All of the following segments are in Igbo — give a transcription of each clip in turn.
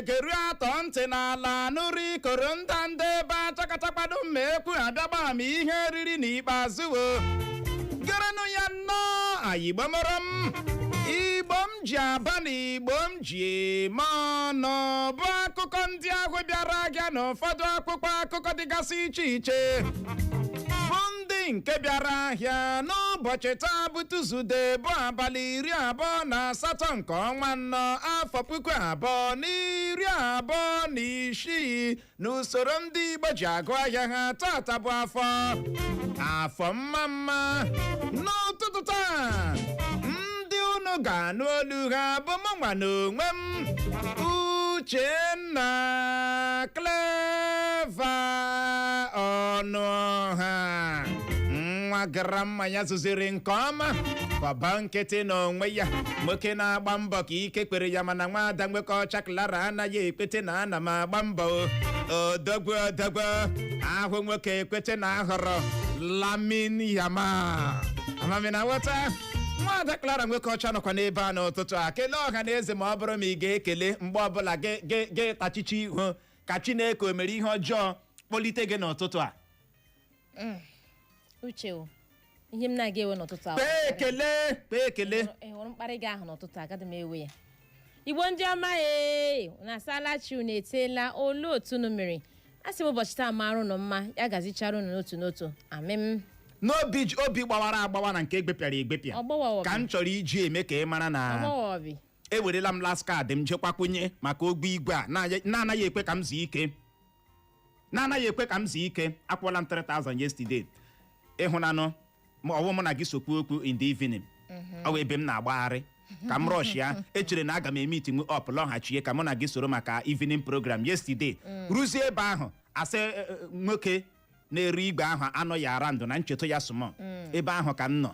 Egeru atọ ntị n'ala nụrụ ikoro ndanda ebe achakachakpado mma ekwu abịagba ma ihe riri n'ikpeazụ o gerenụ ya nnọọ. Ayigbo mụrụ m, Igbo m ji aba na Igbo m ji eme ọnụ, bụ akụkọ ndị ahụ bịara ahịa na ụfọdụ akwụkwọ akụkọ dịgasị iche iche, bụ ndị nke bịara ahịa n'ụbọchị taa, bụ Tuzdee, bụ abalị 28 nke ọnwa 4, afọ 2026, n'usoro ndị Igbo ji agụ ahịa ha. Tata bụ afọ, afọ mma mma. N'ụtụtụ taa, ndị unu ga-anụ olu ha bụ mụnwa na onwe m, Uchenna Clever Ọnụọha, nwa gara mmanya zụziri nke ọma, bọba nkịtị n'onwe ya, nwoke na-agba mbọ ka ike kwere ya, mana nwaada nwoke ọcha Clara anaghị ekwete na ana m agba mbọ. Odogwu, odogwu ahụ, nwoke ekwete na ahọrọ Lamin Yamal. Amamina ghọta, nwaada Clara nwoke ọcha nọkwa n'ebe a n'ụtụtụ a. Kelee ọha na eze, ma ọ bụrụ ma ị ga-ekele mgbe ọbụla gị tachichi ihu ka Chineke o mere ihe ọjọọ kpọlite gị n'ụtụtụ a. Uche o, ihe m na-aga ewe n'ụtụtụ a. Kpee ekele, kpee ekele. Ị hụrụ mkparị gị ahụ n'ụtụtụ a, agaghị m ewe ya. Igbo ndị ọma, ee, unu asaala chi, unu eteela. Olu otu unu mere, a sị m ụbọchị taa mara unu mma, ya gazichara unu n'otu n'otu. Amịm. N'obi obi gbawara agbawa na nke egbepịara egbepịa Ọgbọwa. ka m chọrọ iji eme ka ị mara na ọgbọwa obi. Ewerela m last card m jekwakwunye maka ụgwọ igwe a na-anaghị ekwe ka m zuo ike, na-anaghị ekwe ka m zuo ike. Akwụọla m 3000 yesterday. Ịhụnanụ ma ọwụ mụ na gị sokwu okwu in the evening, ọ bụ ebe m na-agbagharị ka m rush ya. Echere na aga m eme itinwe up lọghachie ka mụ na gị soro maka evening program yesterday. Ruzie ebe ahụ, asị nwoke na-ere igwe ahụ anọghị ara ndụ na ncheta ya sụmọ ebe ahụ ka m nọ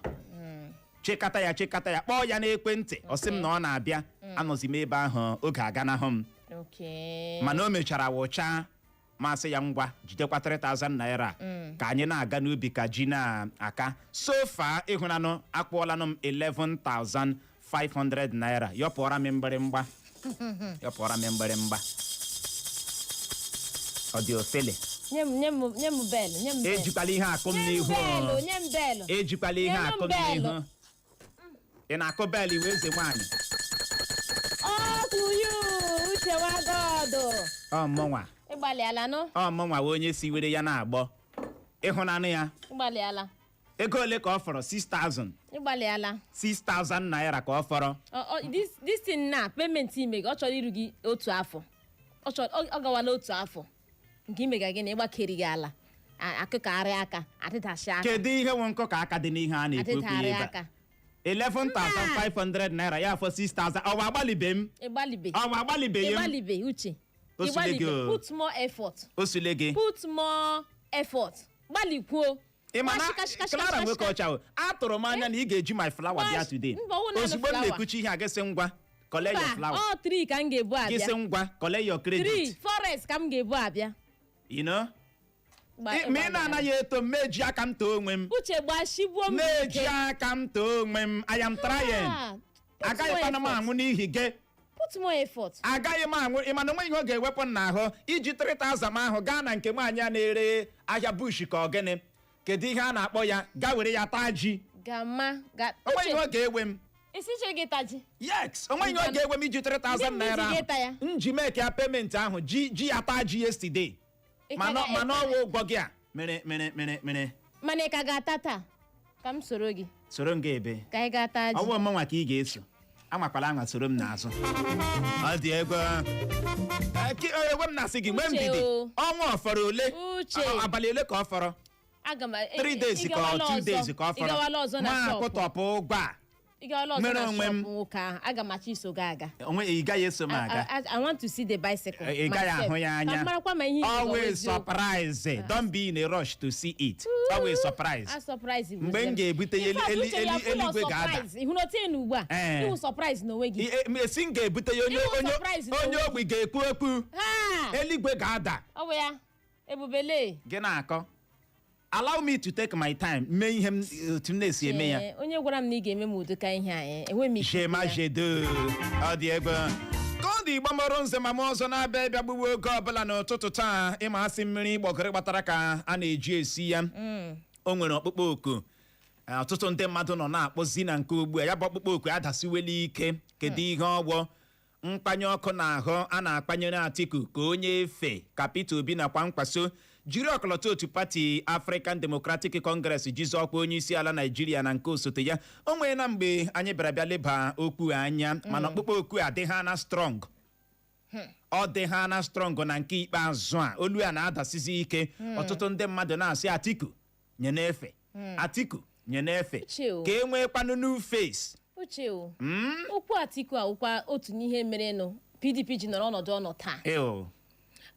chekata ya, chekata ya, kpọọ ya n'ekwentị, ọ sị m na ọ na-abịa. Anọzi m ebe ahụ oge aganahụ m. Mana o mechara wụchaa, masị ya ngwa, jidekwa 3000 naira ka anyị na-aga n'ubi ka ji na-aka. So far, ịhụnanụ, akpụọlanụ m 11,500 naira. Yọpụọra m mgbịrịmgba, yọpụọra m mgbịrịmgba. Ọ dị ofele. Nye m, nye m, nye m bell, nye m bell. Ejikwala ihe akụ m Nye m n'ihu. bell, nye m bell. Ejikwala ihe Nye m akụ m bell. n'ihu. Ị na-akụ bell iwe eze nwaanyị. All to you, Uche Nwagọdụ. Ọ mụnwa. Ịgbalịala nụ. Ọ mụnwa wee onye si were ya na-agbọ ịhụnanụ ya. Ịgbalịala. Ego ole ka ọ fọrọ? 6000. Ịgbalịala. 6000 naira ka ọ fọrọ. This thing na payment ime gị, ọ chọrọ iru gị otu afọ. Ọ chọrọ ọ gawala otu afọ nke imega gị na ịgbakeri gị ala, akụkagharị aka, adịdachi aka. Kedu ihe nwe nkọ ka aka dị n'ihe a na-ekwu okwu ya Adịdagharị ebe a? aka. 11,500 naira ya afọ 6000. Ọwa agbalibe m. Ịgbalibe. Ọwa agbalibeghị m. Ịgbalibe, Uche. O sule gị. Ịgbalibe. O. Put more effort. O sule gị. Put more effort, gbalịkwuo. Ị ma na Shika, shika, shika, Clara shika, nwoke shika. ọcha o, atụrụ m anya na ị ga-eji my flower bịa today. Mba, ọ wụ naanị Ozugbo m flower. na-ekwuchi ihe a, gị sị ngwa, collect your Mba, flower. ọ tree ka m ga-ebu Gị sị abịa. ngwa, collect your Tree credit. forest ka m ga-ebu abịa. You know? Ma ị Ịgbalịala. na-anaghị eto m, meji aka m too onwe m. Uche, gbashigbuo m Na-eji ike. aka m too onwe m. I am trying. Ah, put more Agaghịkwana m effort. anwụ n'ihi gị. Put more effort. Agaghị m anwụ. Ị mana onwe ihe ọ ga-ewepụ m n'ahụ iji 3000 m ahụ gaa na nke nwaanyị a na-ere ahịa bush ka ọ gịnị, kedu ihe a na-akpọ ya, gaa were ya taa ji. Gama ga. Onwe ihe ọ ga-ewe m. Isi che gị taji. Yes, onwe ihe ọ ga-ewe m iji 3000 Ndị naira iji gị ya? ahụ nji make ya payment ahụ, ji ya taa ji yesterday. Ị ka Mana mana ọwụ ụgwọ gị a mere mere mere mere. Mana ị ka ga-ata taa ka m soro gị? Soro m ga ebe? Ka anyị gaa taa ji. Ọwụ ọmụnwa ka ị ga-eso. Anwakwala anwa soro m n'azụ. Ọ dị egwu. Ewe m na-asị gị nwee Uche ndidi. o. Ọnwa ọ fọrọ ole? Uche. Abalị ole ka ọ fọrọ? Aga m 3 days ka ọ 2 days ka ọ fọrọ. Ịgawala ọzọ na Ma shop. akwụtọpụ ụgwọ a. Ịgawala ọzọ Mere na onwe m. shop nwoke ahụ. Aga m achọ iso gị aga. Onwe ị gaghị eso m aga. I want to see the bicycle Ị gaghị myself. ahụ ya anya. Ka m marakwa ma ihe ị ga-ewe Always eziokwu. surprise. Don't be in a rush to see it. Always surprise. A surprise bụ Mgbe m ga-ebute ya, eluigwe ga-ada. Ị hụrụ otu ị nọ ugbu a? Ee. Ịhụ surprise n'onwe gị. Esi m ga-ebute ya, onye Ịhụ onye surprise n'onwe onye gị. ogbi ga-ekwu okwu. Ha! Eluigwe ga-ada. Ọ bụ ya ebubele. Gị na-akọ. Allow me to take my time mee ihe m otu m na-esi eme ya. Ee, onye gwara m na ị ga-eme m udo ka ihe a, enwe m ike Jema ikwu ya. jedo. Ọ dị egwu. Ka ọ dị, Igbo mụrụ nze ma m ọzọ na-abịa ịbịa gbuwe oge ọbụla n'ụtụtụ taa. Ịma asị mmiri gbọgịrị gbatara ka a na-eji esi ya. O nwere ọkpụkpọ oku ọtụtụ ndị mmadụ nọ na-akpọzi na nke ugbu a. Ya bụ ọkpụkpọ oku adasiwela ike. Kedu ihe ọgwọ mkpanye ọkụ n'ahụ a na-akpanyere Atiku ka onye efe ka Peter Obi nakwa Kwankwaso jiri ọkọlọtọ otu pati African Democratic Congress jizi ọkwa onye isi ala Naijiria na nke osote ya? O nwee na mgbe anyị bịara bịa leba okwu anya, mana ọkpụkpọ oku adịghị na strong, ọ dị ha na strong. Na nke ikpeazụ a, olu a na-adasizi ike. Ọtụtụ ndị mmadụ na-asị Atiku nye n'efe, Atiku nye n'efe Uche o. ka e nwekwanụ new face. Uche o, okwu Atiku awụkwa otu n'ihe merenụ PDP ji nọrọ ọnọdụ ọnọ taa. Ew.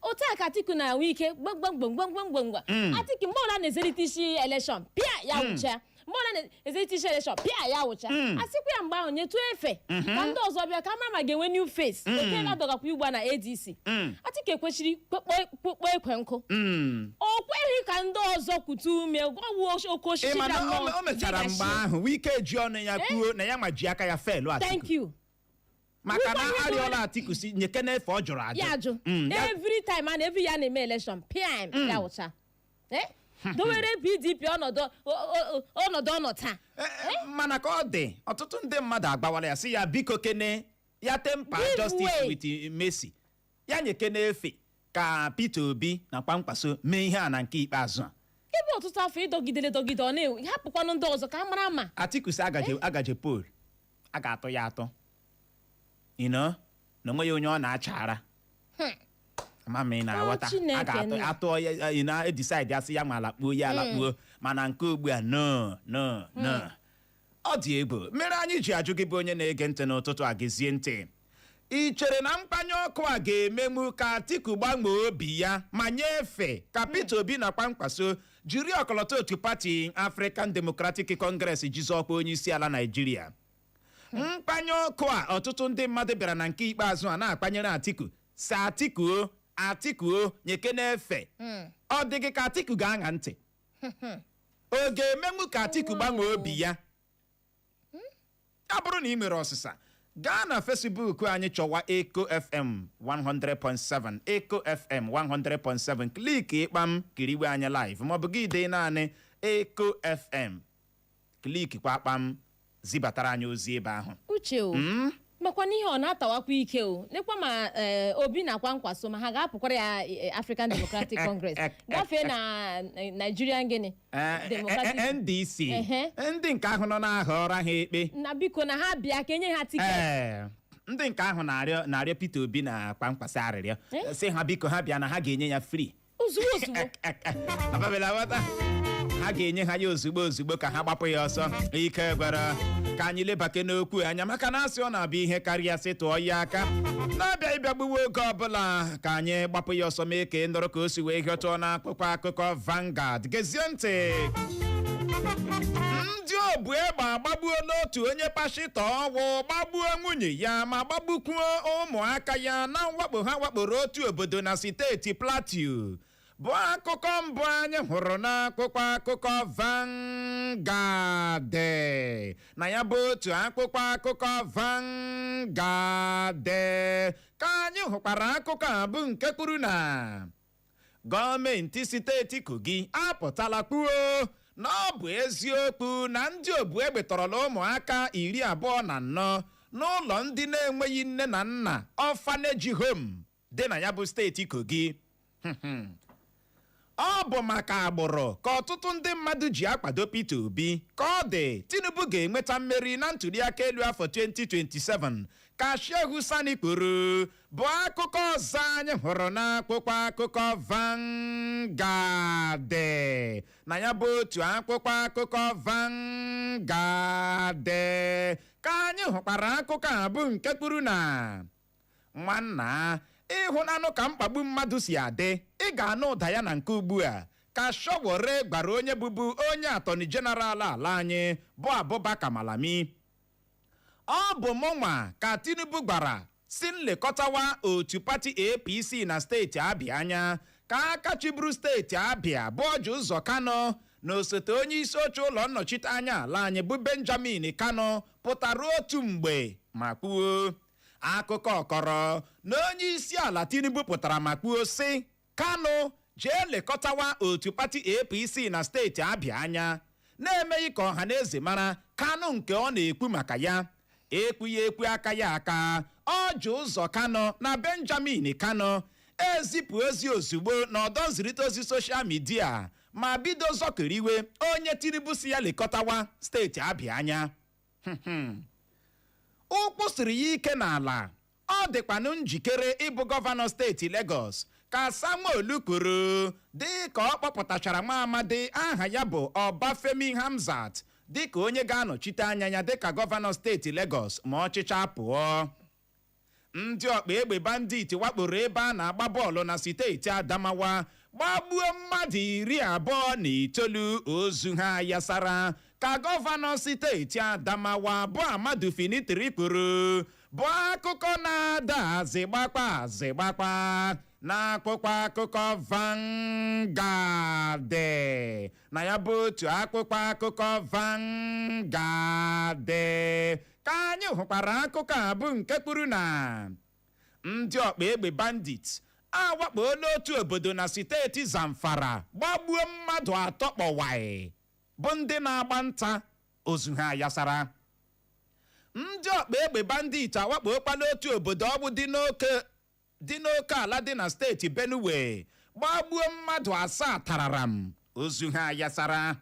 Otu a ka Atiku na-enwe ike gbamgbamgbamgbamgbamgbam. Atiku, mgbe ọbụla na-ezerite isi election, pịa ya wụcha. Mgbe ọbụla na-ezerite isi election, pịa ya wụcha. Asịkwa ya mgbe ahụ nyetụ efe ka ndị ọzọ bịa ka mara ma ga-enwe new face. Oke adọgakwa ugbu a na ADC. Atiku ekwesịrị kpekpọ ekwe nkụ. O kweghị ka ndị ọzọ kwute ume ọwụ oke osisi. Ị ma na bịa nnọọ o mechara mgbe zighachi. ahụ, Wike ji ọnụ ya kwuo na ya ma ji aka ya felu Atiku. Thank you. Maka na Wikwa ihe arịọla Atiku si nyeke n'efe, ọ jụrụ ajụ. Ya ajụ. Every time a na every ya na-eme election, pim ya wụcha. Eh? Dowere PDP ọnọdụ ọnọdụ ọnọ taa. Mana ka ọ dị, ọtụtụ ndị mmadụ agbawala ya, sị ya biko kene ya temper Give justice way. with mercy, ya nye kene efe ka Peter Obi na Kwankwaso mee ihe a na nke ikpeazụ a. Ebe ọtụtụ afọ ịdọgidere dọgide, ọ na-ewe, hapụkwanụ ndị ọzọ ka a mara ma. Atiku sị agaje poll a ga-atụ ya atọ na onweghị onye ọ na-achara ama m. Ị na-aghọta? Oh, Chineke. A ga-atụ Nna. atụọ ya, ị na-edecide, asị ya ma alakpuo ya alakpuo. Mana nke ugbu a, no, no, no, ọ dị egwu. Mere anyị ji ajụ gị bụ onye na-ege ntị n'ụtụtụ a, gezie ntị: ị chere na mkpanye ọkụ a ga-emenwu ka Atiku gbanwee obi ya ma nyefee ka Peter Obi na Kwankwaso jiri ọkọlọtọ otu pati African Democratic Congress jizi ọkwa onye isi ala Naijiria? Mkpanye ọkụ a ọtụtụ ndị mmadụ bịara na nke ikpeazụ a na-akpanyere Atiku, si Atiku o, Atiku o, nyeke n'efe, ọ dị gị ka Atiku ga-aṅa ntị? Ọ ga-emenwu ka Atiku gbanwee obi ya? Ya bụrụ na ị nwere ọsịsa, gaa na Facebook anyị, chọwa Eco FM 100.7, Eco FM 100.7, click ịkpam, kiriwe anyị live, maọbụ gị dee naanị Eco FM, click kwa kpam, zibatara anyị ozi ebe ahụ. Uche o, makwa n'ihe ọ na-atawakwa ike o, lekwa ma Obi na Kwankwaso ma ha ga-apụkwara ya African Democratic Congress gafee na Nigerian gịnị? Democratic NDC. Ehe. Ndị nke ahụ nọ na-ahọrọ ha ekpe. Na biko, na ha bịa ka enye ha ticket. Ee, ndị nke ahụ na-arịọ Peter Obi na Kwankwaso arịrịọ, sị ha biko, ha bịa na ha ga-enye ya free. Ozugbo ozugbo. Ababela ghọta, ha ga-enye ha ya ozugbo ozugbo ka ha gbapụ ya ọsọ. Ike gwara ka anyị lebake n'okwu anya, maka na asị ọ na-abịa ihe karịa sị tụọ ya aka na-abịa ịbịa gbuwe oge ọbụla. Ka anyị gbapụ ya ọsọ, mee ka ị nụrụ ka o si wee hịọtụọ n'akwụkwọ akụkọ Vanguard. Gezie ntị: ndị obu egbe agbagbuola otu onye pashịtọ ọwụ, gbagbuo nwunye ya ma gbagbukwuo ụmụaka ya na mwakpo ha wakporo otu obodo na steeti Plateau, bụ akụkọ mbụ anyị hụrụ n'akwụkwọ akụkọ Vanguard. Na ya bụ otu akwụkwọ akụkọ Vanguard ka anyị hụkwara akụkọ a bụ nke kwuru na gọọmenti steeti Kogi apụtala kwuo na ọ bụ eziokwu na ndị obu egbe tọrọla ụmụaka 24 n'ụlọ ndị na-enweghị nne na nna, orphanage home dị na ya bụ steeti Kogi. Ọ bụ maka agbụrụ ka ọtụtụ ndị mmadụ ji akwado Peter Obi. Ka ọ dị, Tinubu ga-enweta mmeri na ntụliaka elu afọ 2027, ka Shehu Sani kwuru, bụ akụkọ ọzọ anyị hụrụ n'akwụkwọ akụkọ Vanguard. Na ya bụ otu akwụkwọ akụkọ Vanguard ka anyị hụkwara akụkọ a bụ nke kwuru na nwanna ịhụnanụ ka mkpagbu mmadụ si adị, ị ga-anụ ụda ya na nke ugbu a, ka Sowore gwara onye bụbu onye Attorney General ala anyị bụ Abubakar Malami. Ọ bụ mụnwa ka Tinubu gwara si nlekọtawa otu pati APC na steeti Abịa anya, ka aka chịburu steeti Abịa bụ Orji Uzor Kalu na osote onye isi oche ụlọ nnọchite anya ala anyị bụ Benjamin Kalu pụtara otu mgbe ma kwuo. Akụkọ kọrọ na onye isi ala Tinubu pụtara ma kwuo sị Kanu jee lekọtawa otu pati APC na steeti Abịa anya, na-emeghị ka ọha na eze mara Kanu nke ọ na-ekwu maka ya. Ekwughị ekwu aka ya aka, Orji Uzor Kalu na Benjamin Kalu ezipụ ozi ozugbo n'ọdọ nzirịta ozi social media ma bido zọkiriwe onye Tinubu si ya lekọtawa steeti Abịa anya. Ụkwụ siri ya ike n'ala, ọ dịkwanụ njikere ịbụ gọvanọ steeti Lagos, ka Sanwo-Olu kwuru, dị ka ọ kpọpụtachara nwa amadi aha ya bụ Ọbafemi Hamzat dịka onye ga-anọchite anya ya dịka gọvanọ steeti Lagos ma ọchịcha pụọ. Ndị ọkpa egbe bandit wakporo ebe a na-agba bọọlụ na steeti Adamawa, gbagbuo mmadụ 29, ozu ha yasara, ka gọvanọ steeti Adamawa bụ Ahmadu Fintiri kwuru, bụ akụkọ na-ada azịgbakpa azịgbakpa n'akwụkwọ akụkọ Vanguard. Na ya bụ otu akwụkwọ akụkọ Vanguard ka anyị hụkwara akụkọ a bụ nke kwuru na ndị ọkpa egbe bandit awakpola otu obodo na steeti Zamfara, gbagbuo mmadụ 3 kpọwai bụ ndị na-agba nta, ozu ha yasara. Ndị ọkpa egbe bandit awakpokwala otu obodo ọ bụ dị n'oke ala dị na steeti Benue, gbagbuo mmadụ 7 tararam, ozu ha yasara.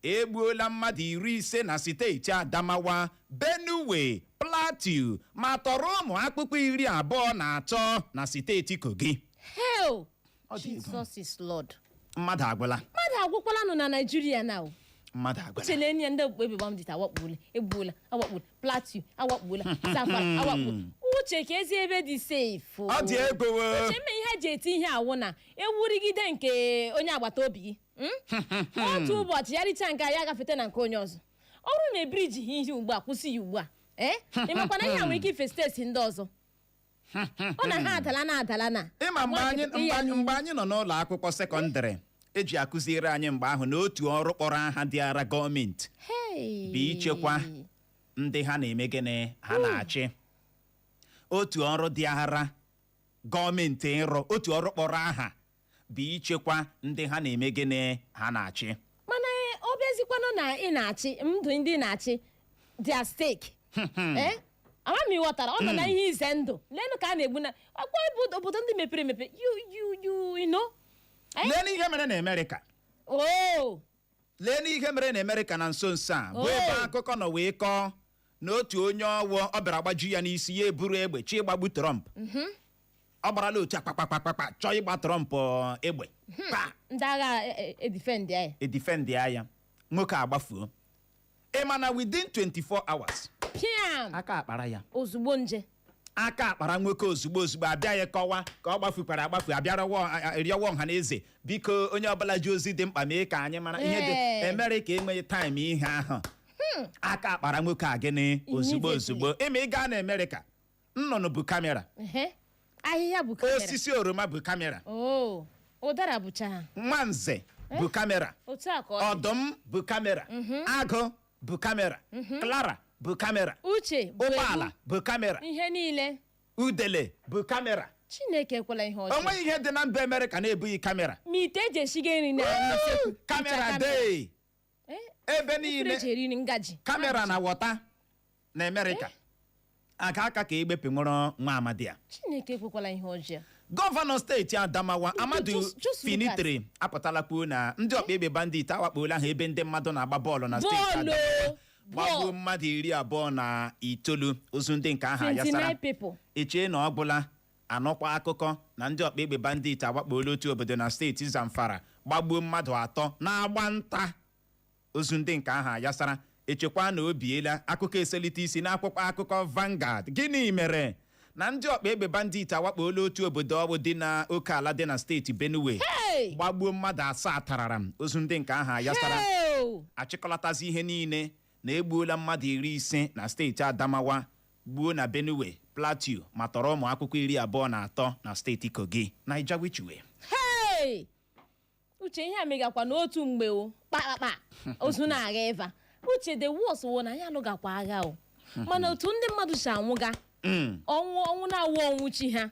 Egbuola mmadụ 50 na steeti Adamawa, Benue, Plateau, ma tọrọ ụmụ akpụkpọ 23 na steeti Kogi. Hell! Ọ dị egwu. Jesus is Lord. Mmadụ agwụla. Mmadụ agwụkwala nọ na Naijiria na o. Mmadụ agwụla. Chele ya, ndị okpukpe ebe bandit awakpuola, egbuola, awakpuola Plateau, awakpuola Zamfara, awakpuola. Uche, ka ezi ebe dị safe o. Ọ dị egwu o. Uche, mme ihe eji eti ihe awụ na ewurigide nke onye agbata obi gị, Otu ụbọchị ya richa nke a, ya gafete na nke onye ọzọ. Ọrụ na ebriji ha ihe ugbu a, kwụsị ya ugbu a. Ee, ị makwa na ihe a nwere ike ife steeti ndị ọzọ, ọ na ha adala na adala na Ịma mgbe anyị nọ n'ụlọ akwụkwọ sekọndịrị, eji akụziere anyị mgbe ahụ na otu ọrụ kpọrọ aha dị ara gọọmenti Hey. bụ ichekwa ndị ha na-eme gịnị, ha na-achị. Otu ọrụ dị ara gọọmenti ịrụ, otu ọrụ kpọrọ aha, bụ ichekwa ndị ha na-eme gịnị, ha na-achị. Mana ọ bịazikwanụ na ị na-achị, ndụ ndị ị na-achị dị at stake. Ee, ama m ịghọtara, ọ nọ na ihe ize ndụ. Leenụ ka a na-egbu na ọkwa obodo ndị mepere emepe, you know. Eh? Lee n'ihe mere na Amerịka. Oh. Lee n'ihe mere na Amerịka na nso nso a, bụ Oh. ebe akụkọ nọ wee kọọ na otu onye ọwụ ọ bịara gbaji ya n'isi, ya eburu egbe chi ịgbagbu Trump. Ọ gbarala otu akpakpakpakpa chọọ ịgba Trump egbe pa. Ndị agha edefend ya. Edefend ya, nwoke agbafuo. Ị ma na within 24 hours, piam, aka akpara ya. Ozugbo nje. Aka akpara nwoke ozugbo ozugbo. Abịa ya kọwa ka ọ gbafukwara agbafu, abịa rịọwa ọha na eze, biko, onye ọbụla ji ozi dị mkpa mee ka anyị mara ihe dị. Ee. Amerịka enweghị time ihe ahụ. Aka akpara nwoke a gịnị, ozugbo. Immediately. Ozugbo. Ịma ị gaa na Amerịka, nnụnụ bụ kamera. Ehe. Ahịhịa bụ kamera. Osisi oroma bụ kamera. Oh, ụdara bụcha ha. Nwanze bụ kamera. Otu a ka ọ dị. Ọdụm bụ kamera, agụ bụ kamera, Clara bụ kamera. Uche bụ Ụgbọala egwu. bụ kamera. Ihe niile. Udele bụ kamera. Chineke ekwela ihe O ọjọọ. nweghị ihe dị na mba Amerịka na-ebughị kamera. Ma ite eji esiga nri na n'usekwu. Kamera bụcha. dee. Eh, ebe efere niile. eji eri nri, ngaji. Kamera na wọta na Amerịka aka aka ka egbepe nwụrụ nwa amadi a. Chineke ekwekwala ihe ọjọọ. Gọvanọ steeti Adamawa, Amadu Just look at- Fintiri, apụtala kwuo na ndị ọkpa egbe bandit awakpola ha ebe ndị mmadụ na-agba bọọlụ na steeti Bọọlụ. Adamawa, gbagbuo Bọọlụ. mmadụ 29, ozu ndị nke ahụ ayasara. 29 people. Echee na ọ gwụla, anọkwa akụkọ na ndị ọkpa egbe bandit awakpola otu obodo na steeti Zamfara, gbagbuo mmadụ 3 na-agba nta, ozu ndị nke ahụ ayasara. Echekwa na o biela, akụkọ eselite isi n'akwụkwọ akụkọ Vanguard. Gịnị mere na ndị ọkpa egbe bandit awakpola otu obodo ọbụ dị na oke ala dị na steeti Benue, Hey! gbagbuo mmadụ 7 tarara m, ozu ndị nke ahụ ayasara? Hey! Achịkọlatazi ihe niile na egbuola mmadụ 50 na steeti Adamawa, gbuo na Benue, Plateau, ma tọrọ ụmụ akwụkwọ 23 na steeti Kogi. Naija wichiwe. Hey! Uche, ihe a megakwa n'otu mgbe o kpakpakpa, ozu na-agha ịva. Uche, the worst wo na anyị alụgakwa agha o, mana otu ndị mmadụ si anwụga. Ọnwụ ọnwụ na-awụ ọnwụ chi ha.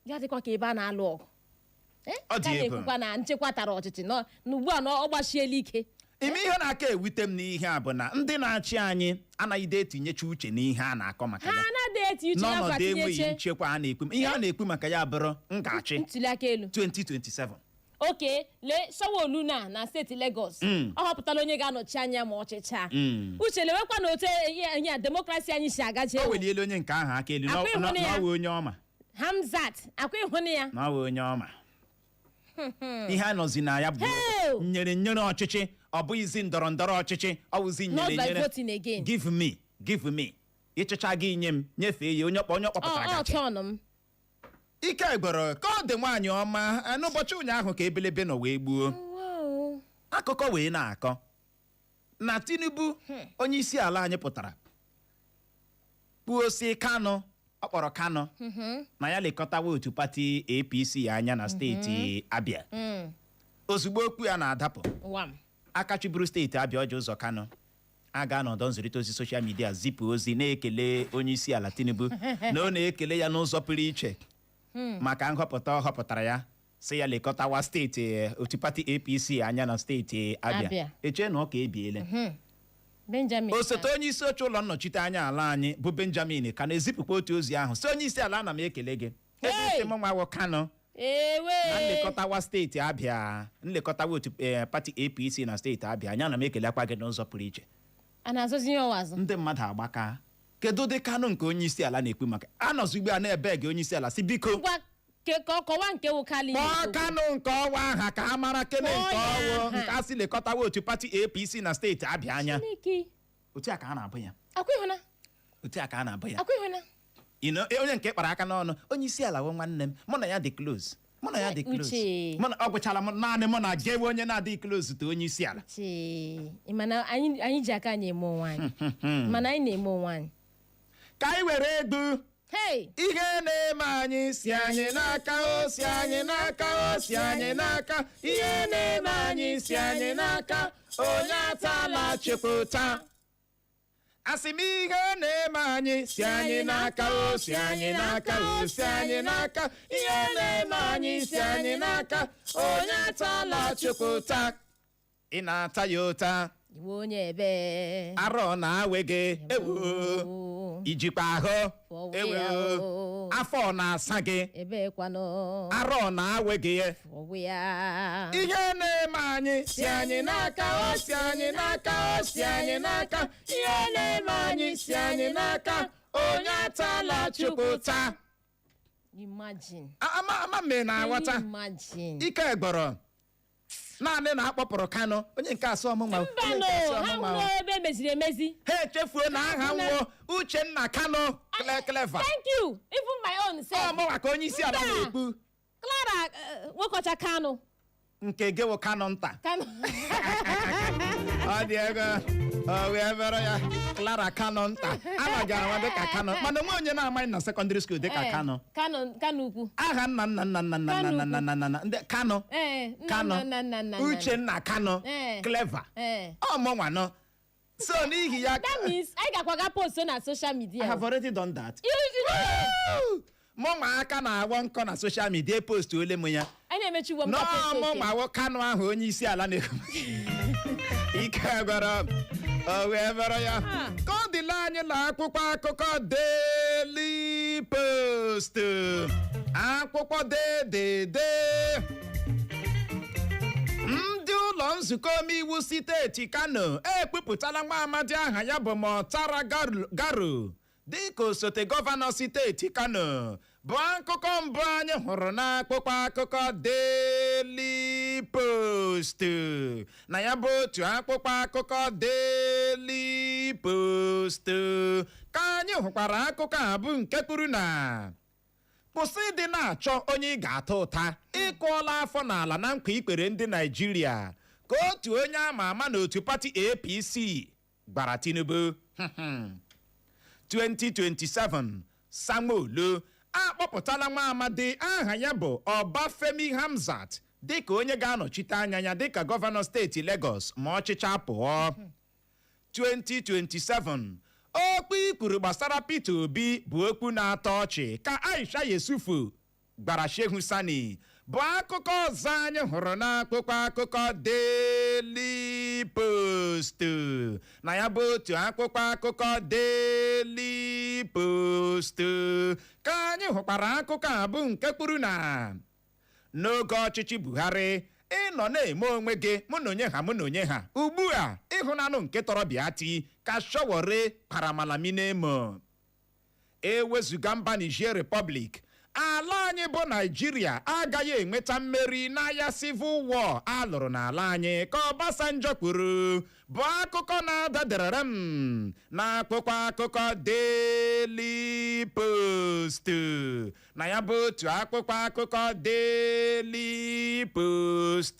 Ya dịkwa ka ebe a na-alụ ọgụ. Ọ dị Ka egwu. na-ekwukwa na nchekwa tara ọchịchị na ugbu a na ọ gbachiela ike. Ime ihe na-aka ewute m n'ihe a bụ na ndị na-achị anyị anaghịde etinyecha uche n'ihe a na-akọ maka Ha ya. anaghị eti uche ya N'ọnọdụ kwa enweghị tinyeche nchekwa a na-ekwu, ihe a na-ekwu maka ya bụrụ ngachi ntuli aka elu 2027. Oke lee Sanwo-Olu na steeti Lagos. Ọ họpụtala onye ga-anọchi anya ma ọchịcha. Uche, lewekwa na otu ihe a democracy anyị si agaje. O weliela onye nke ahụ aka elu. Akwa ịhụnụ ya. Na ọwụ onye ọma. Hamzat, akwa ịhụnụ ya. Na ọwụ onye ọma. Ihe a nọzi na ya bụ Hey! nyere nyere ọchịchị, ọ bụghịzi ndọrọ ndọrọ ọchịchị, ọ wụzi Not nyere by nyere. voting again. Give me, give me. Ịchịcha gị nye m, nyefee ya onye ọkpọ, onye Ọ ọkpọpụtara ọ gachi. Tọn m. Ike gboro ka ọ dị. Nwaanyị ọma, n'ụbọchị ụnyaahụ ka ebelebe nọ wee gbuo. Akụkọ wee na-akọ na Tinubu, onye isi ala anyị, pụtara kpuo si Kano, ọ kpọrọ Kano na ya lekọtawa otu pati APC anya na steeti Abịa. Ozugbo okwu ya na-adapụ, Wam. aka chịburu steeti Abịa, Ọjị Ụzọ Kanụ, aga n'ọdọ nzirịta ozi social media zipụ ozi na-ekele onye isi ala Tinubu, na ọ na-ekele ya n'ụzọ pụrụ iche maka nhọpụta ọ họpụtara ya, si ya lekọtawa steeti otu pati APC anya na steeti Abịa. Abịa. Eche na ọ ka ebiele. Benjamin. Osote onye isi oche ụlọ nnọchite anya ala anyị bụ Benjamin ka na-ezipụkwa otu ozi ahụ, si onye isi ala, ana m ekele gị ebe Hey! isi m nwawo Kano Ewe. na nlekọtawa steeti Abịa, nlekọtawa otu pati APC na steeti Abịa anya, na m ekelekwa gị n'ụzọ pụrụ iche. A na-azọzi ihe ọwa azụ. Ndị mmadụ agbaka, kedu ụdị Kanụ nke onye isi ala na-ekwu maka anọzi ugbu a na-ebe gị onye isi ala si biko Ngwa, ka ọ kọwaa nke wụ Kali. Kpọọ Kanụ nke ọwa aha ka a mara kene Kpọọ nke ya ọwụ aha. nke a sị lekọtawa otu pati APC na steeti Abịa anya. Chineke. Otu a ka a na-abụ ya. Akwa ịhụna. Otu a ka a na-abụ ya. Akwa ịhụna. Onye nke kpara aka n'ọnụ, onye isi ala wụ nwanne m, mụ na ya dị close, mụ na ya dị close. Uche. Mụ na ọ gwụchala m naanị mụ na jewe onye na-adịghị close to onye isi ala. Chee, ị ma na anyị ji aka anyị eme onwe anyị, mana anyị na-eme onwe anyị. Ka anyị were egwu. Hey! Ihe na-eme anyị si anyị n'aka, o si anyị n'aka, o si anyị n'aka. Ihe na-eme anyị si anyị n'aka, onye atala chịpụta. Asị m, ihe na-eme anyị si anyị n'aka, o si anyị n'aka, o si anyị n'aka. Ihe na-eme anyị si anyị n'aka, onye atala chịpụta. Ị na-ata ya ụta. Iwe onye ebe. Arọ na-awe gị, ewo. Ijikwa ahụ. Fọwe ewo. Ya o. Afọ na-asa gị. Ebe kwanụ. Arọ na-awe gị. Fọwe ya. Ihe na-eme anyị si anyị n'aka, o si anyị n'aka, o si anyị n'aka. Ihe na-eme anyị si anyị n'aka, onye atala chụpụta. Imagine. Ama ama mme na-aghọta. Imagine. Ike gbọrọ naanị na akpọpụrụ Kanụ, onye nke asọ ọmụnwa, onye Mbanụ. nke asọ Ha ọmụnwa. hụrụ ebe emeziri emezi. Ha echefuo na aha nwo Uchenna Kanụ Clever. Thank you. Even my own self. Ọmụnwa ka onye isi ala Mba. na-ekpu. Clara Nwokocha Kanu. Nke gị wụ Kanụ nta. Kanu. Ọ dị ego o wee mere ya Clara Kanụ nta, amaghị ama dịka Kanụ, mana onwe onye na-amaghị na secondary school dịka Kanụ. Kanu, Kanu ukwu. Aha nna nna nna nna nna nna nna nna nna nna ndị Kanụ. Ee, nna. Kanụ. Nna nna nna nna. Uchenna Kanụ. Clever. Ọmụnwa nọ so n'ihi ya. That means anyị gakwa ga post na social media. I have already done that. You Mụnwa aka na-awọ nkọ na social media, post ole m ya. Anyị na-emechi ugbo m ka post oke. N'ọmụnwa wụ Kanụ ahụ onye isi ala na-ekwu. Ike gwara o wee bịara ya. Ah. Ka ọ dịla anyị na akwụkwọ akụkọ Daily Post, akwụkwọ dedede. Ndị ụlọ nzukọ omeiwu steeti Kano ekpupụtala nwa amadi aha ya bụ Murtala Garu dịka osote gọvanọ steeti Kano, bụ akụkọ mbụ anyị hụrụ n'akwụkwọ akụkọ Daily Post. Na ya bụ otu akwụkwọ akụkọ Daily Post ka anyị hụkwara akụkọ a bụ nke kwuru na kwụsị ịdị na-achọ onye ị ga-ata ụta, ịkụọla afọ n'ala na nkwa ikpere ndị Naijiria, ka otu onye ama ama n'otu pati APC gwara Tinubu. 2027, Sanwo-Olu akpọpụtala nwa amadi aha ya bụ Ọbafemi Hamzat dịka onye ga-anọchite anya ya dịka gọvanọ steeti Lagos ma ọchịcha pụọ. 2027, Okwu ikwuru gbasara Peter Obi bụ okwu na-atọ ọchị, ka Aisha Yesufu gbara Shehu Sani, bụ akụkọ ọzọ anyị hụrụ n'akwụkwọ akụkọ Daily Post. Na ya bụ otu akwụkwọ akụkọ Daily Post ka anyị hụkwara akụkọ a, bụ nke kwuru na n'oge ọchịchị Buhari, ịnọ na-eme onwe gị mụ na onye ha, mụ na onye ha, ugbu a ịhụnanụ nke tọrọ bịa ti ka Sowore para Malami n'emo. Ewezụga mba Niger Republic, ala anyị bụ Naijiria agaghị enweta mmeri n'agha civil war a lụrụ n'ala anyị, ka Obasanjo kwuru, bụ akụkọ na-ada derere m n'akwụkwọ akụkọ Daily Post. Na ya bụ otu akwụkwọ akụkọ Daily Post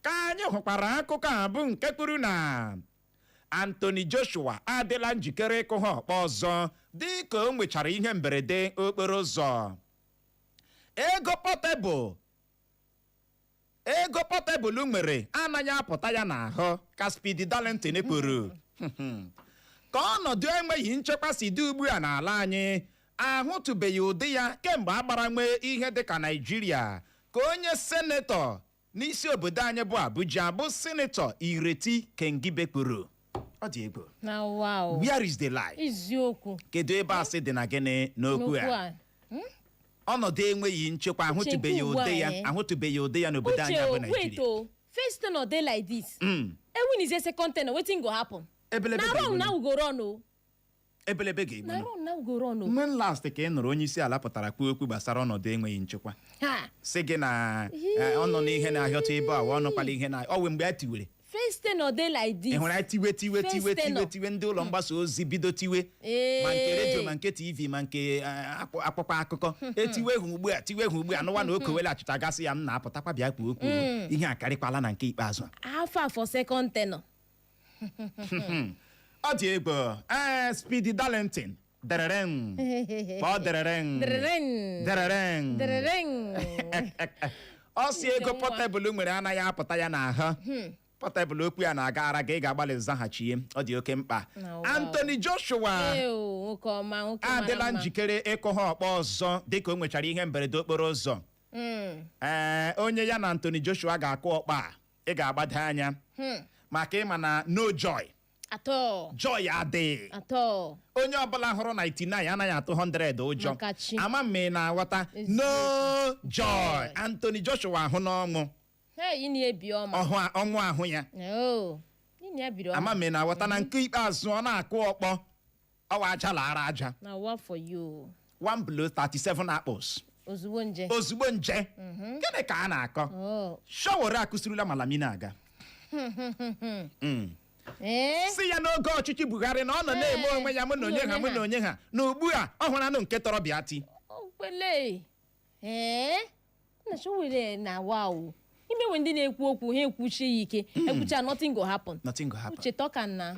ka anyị hụkwara akụkọ a, bụ nke kwuru na Anthony Joshua adịla njikere ịkụ ha ọkpọ ọzọ dị ka o nwechara ihe mberede okporo ụzọ. Ego Portable, ego Portable nwere anaghị apụta ya n'ahụ, ka Speed Darlington kwuru. Ka ọnọdụ enweghị nchekwa si dị ugbu a n'ala anyị, ahụtụbeghị ụdị ya kemgbe agbara nwee ihe dịka Naijiria, ka onye senetọ n'isi obodo anyị bụ Abuja, bụ Senetọ Ireti Kingibe kwuru. Ọ dị egwu. Na wow. Where is the lie? Eziokwu. Kedu ebe asị dị na gịnị n'okwu n'okwu a? A. Ọnọdụ enweghị nchekwa, ahụtụbeghị ugbu a, ụdị ya eh? ahụtụbeghị ụdị ya n'obodo anyị Uche a bụ o, wait. Naijiria. O first tenure dey like this, ewinizie second tenure, wetin go happen? Ebelebe Na ga-egbu. run now we go run o. Ebelebe ga-egbu. Na run now we go run o. When last ka ị nụrụ onye isi ala pụtara kwuo okwu gbasara ọnọdụ enweghị nchekwa, Ha. sị gị na ọ nọ n'ihe na-ahịọta ebe a, ọ nọkwala ihe na ọ wee mgbe a tiwere? First tenure dey like this. Ị hụrụ anyị tiwe tiwe First tiwe tiwe tenure. tiwe, ndị ụlọ mgbasa ozi bido tiwe, ma nke redio, ma nke TV, ma nke akwụkwọ akụkọ, etiwe hụ ugbu a, tiwe hụ ugbu a, nụwa na okowele achịcha gasị ya m na-apụtakwa bịa kwuo okwu, ihe akarịkwala na nke ikpeazụ a. How far for second tenure? Ọ dị egwu. Ee, Speedy Darlington dereren, kpọọ dereren. Dereren. Dereren. Dereren. Ọ si ego Nwa. Portable nwere anaghị apụta ya n'ahụ. Portable, okwu ya na-aga ara gị, ị ga-agbalị zaghachie, ọ dị oke mkpa. Na wow. Anthony Joshua Ee o, nwoke ọma, nwoke mara adịla mma. njikere ịkụ ha ọkpọ ọzọ dịka o nwechara ihe mberede okporo ụzọ. Ee, onye ya na Anthony Joshua ga-akụ ọkpọ a, ị ga-agbado anya maka ịma na no joy. Atọ. Joy adịghị. Atọ. Onye ọbụla hụrụ 99 anaghị atụ 100 ụjọ. Maka chi. Ama m ị na-aghọta. Eziokwu. No joy. Anthony Joshua ahụ n'ọnwụ. Hey, ị na-ebi ọma. Ọhụ ọnwụ ahụ ya. Oh, ị na-ebiri ọma. Ama m ị na-aghọta na nke ikpeazụ ọ na-akụ ọkpọ, ọwa aja lara aja. Na what for you? One blow, 37 apples. Ozugbo nje. Ozugbo nje. Gịnị ka a na-akọ? Oh. Sowore akụsirila Malami na-aga. Ee. Si ya n'oge ọchịchị Buhari na ọ nọ na-eme onwe ya mụ na onye ha, mụ na onye ha, na ugbu a ọ hụrụ anụ nke tọrọ bịa ti. Okwele. Ee. Na Sowore na wow. Imewe ndị na-ekwu okwu ha ekwuchie ya ike. Ekwucha, nothing go happen. Nothing go happen. Uche tọka na.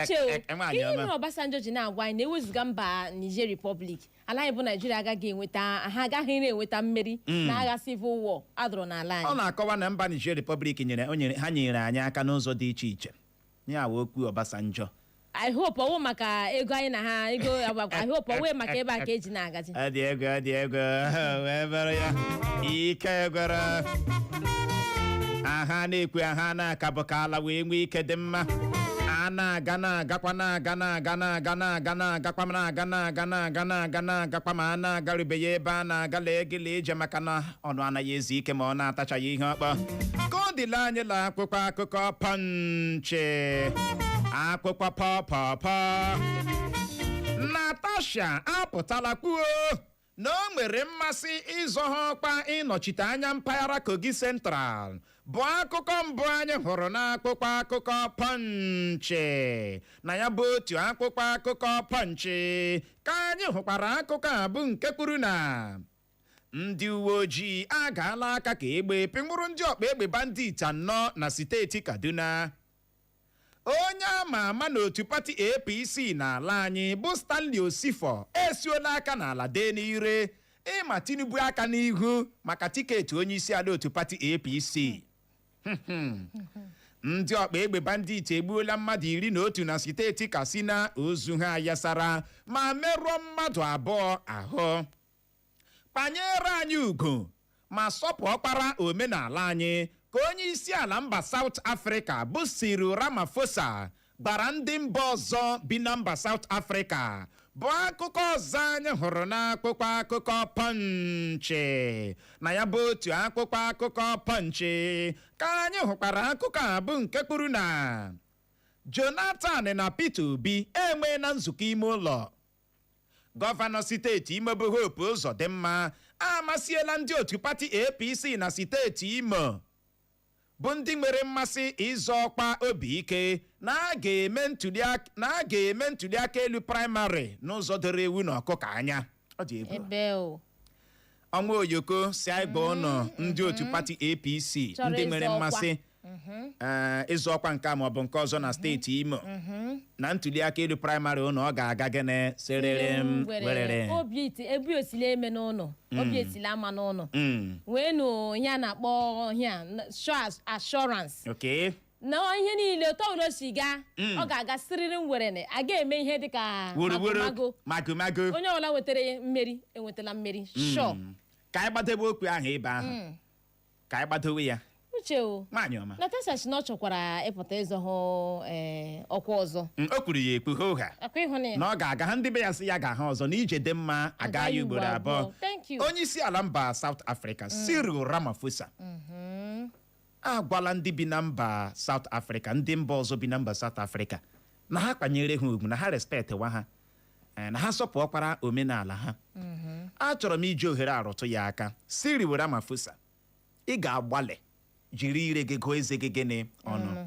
Uche o, Nwaanyị ihe ọma. mere Obasanjo ji na-agwa anyị na ewezụga mba Niger Republic, ala anyị bụ Naijiria agaghị enweta, ha agaghị na-enweta mmeri n'agha civil war adọrọ n'ala Ọ anyị. na-akọwa na mba Niger Republic nyere o nyere ha, nyere anyị aka n'ụzọ dị iche iche, ya wee okwu Obasanjo. I hope ọwụ maka ego anyị na ha ego. I hope ọwụ maka ebe a ka eji na-agazi. Ọ dị egwu, ọ dị egwu. Wee bụrụ ya, ike gwara aha na-ekwe aha na-akabụ ka ala wee nwee ike dị mma. A na-aga na-agakwa, na-aga na-aga na-aga na-aga na-agakwa na-aga na-aga na-aga na-aga na-agakwa, ma a na-agarubeghị ebe a na-aga. Lee gị lee ije, maka na ọnụ anaghị ezu ike ma ọ na-atachaghị ihe ọkpọ. Ka ọ dịla anyị la akwụkwọ akụkọ Punch, akwụkwọ pọpọpọ. Natasha apụtala kwuo na o nwere mmasị ịzọ ha ọkpa ịnọchite anya mpaghara Kogi Central, bụ akụkọ mbụ anyị hụrụ n'akwụkwọ akụkọ Punch. Na ya bụ otu akwụkwọ akụkọ Punch ka anyị hụkwara akụkọ a, bụ nke kwuru na ndị uwe ojii agaala aka ka egbe pịnwụrụ ndị ọkpa egbe bandit anọ na steeti Kaduna. Onye ama ama n'otu pati APC n'ala anyị bụ Stanley Osifo esuola aka n'ala dee n'ire ịma Tinubu aka n'ihu maka tiketi onye isi ala otu pati APC. Ndị ọkpa egbe bandit egbuola mmadụ 11 na steeti Katsina, ozu ha yasara ma merụọ mmadụ 2 ahụ. Kpanyere anyị ugwu ma sọpụ ọkpara omenala anyị, ka onye isi ala mba South Africa bụ Cyril Ramaphosa gbara ndị mba ọzọ bi na mba South Africa, bụ akụkọ ọzọ anyị hụrụ n'akwụkwọ akụkọ Punch. Na ya bụ otu akwụkwọ akụkọ Punch ka anyị hụkwara akụkọ a bụ nke kwuru na Jonathan na Peter Obi enwee na nzukọ ime ụlọ. Gọvanọ steeti Imo bụ Hope Uzodimma amasiela ndị otu pati APC na steeti Imo bụ ndị nwere mmasị ịzọ ọkwa obi ike na a ga-eme ntụliaka elu praịmarị n'ụzọ doro ewu na ọkụkọ anya. Ọ dị egwu. Ebe o. Ọnwa oyoko si anyị gba ụnọ ndị otu pati APC chọrọ ndị nwere ịzọ ọkwa. mmasị ịzọ ọkwa nke a maọbụ nke ọzọ na steeti Imo na ntụliaka elu praịmarị ụnọ, ọ ga-aga gịnị sịrịrị m werere. Obi iti ebi otile eme n'ụlọ, obi etile ama n'ụlọ. Wee nụ ihe a na-akpọ ihe a sure assurance na ihe niile otu ọbụla o si gaa, ọ ga-aga siriri nwere, a ga-eme ihe dịka wuruwuru magomago. Magomago. Onye ọbụla nwetara mmeri enwetala mmeri sure. Ka anyị gbadobe okwu ahụ ebe ahụ, ka anyị gbadowe ya. Uche o. Nwaanyị ọma. Natasha si na ọ chọkwara ịpụta ịzọ hụ ọkwa ọzọ. O kwuru ya ekwu hoo ha akwa ịhụ na ya na ọ ga-aga ha ndị be ya sị ya ga-ahụ ọzọ na ije dị mma aga ya ugboro 2. Thank you. Onye isi ala mba South Africa Cyril Ramaphosa agwala ndị bi na mba South Africa, ndị mba ọzọ bi na mba South Africa, na ha kwanyere ha ugwu, na ha respect wa ha, na ha sọpụọkwara omenala ha. Achọrọ m iji ohere arụtụ ya aka. Cyril Ramaphosa, ị ga-agbalị jiri ire gị gụọ eze gị gịnị ọnụ.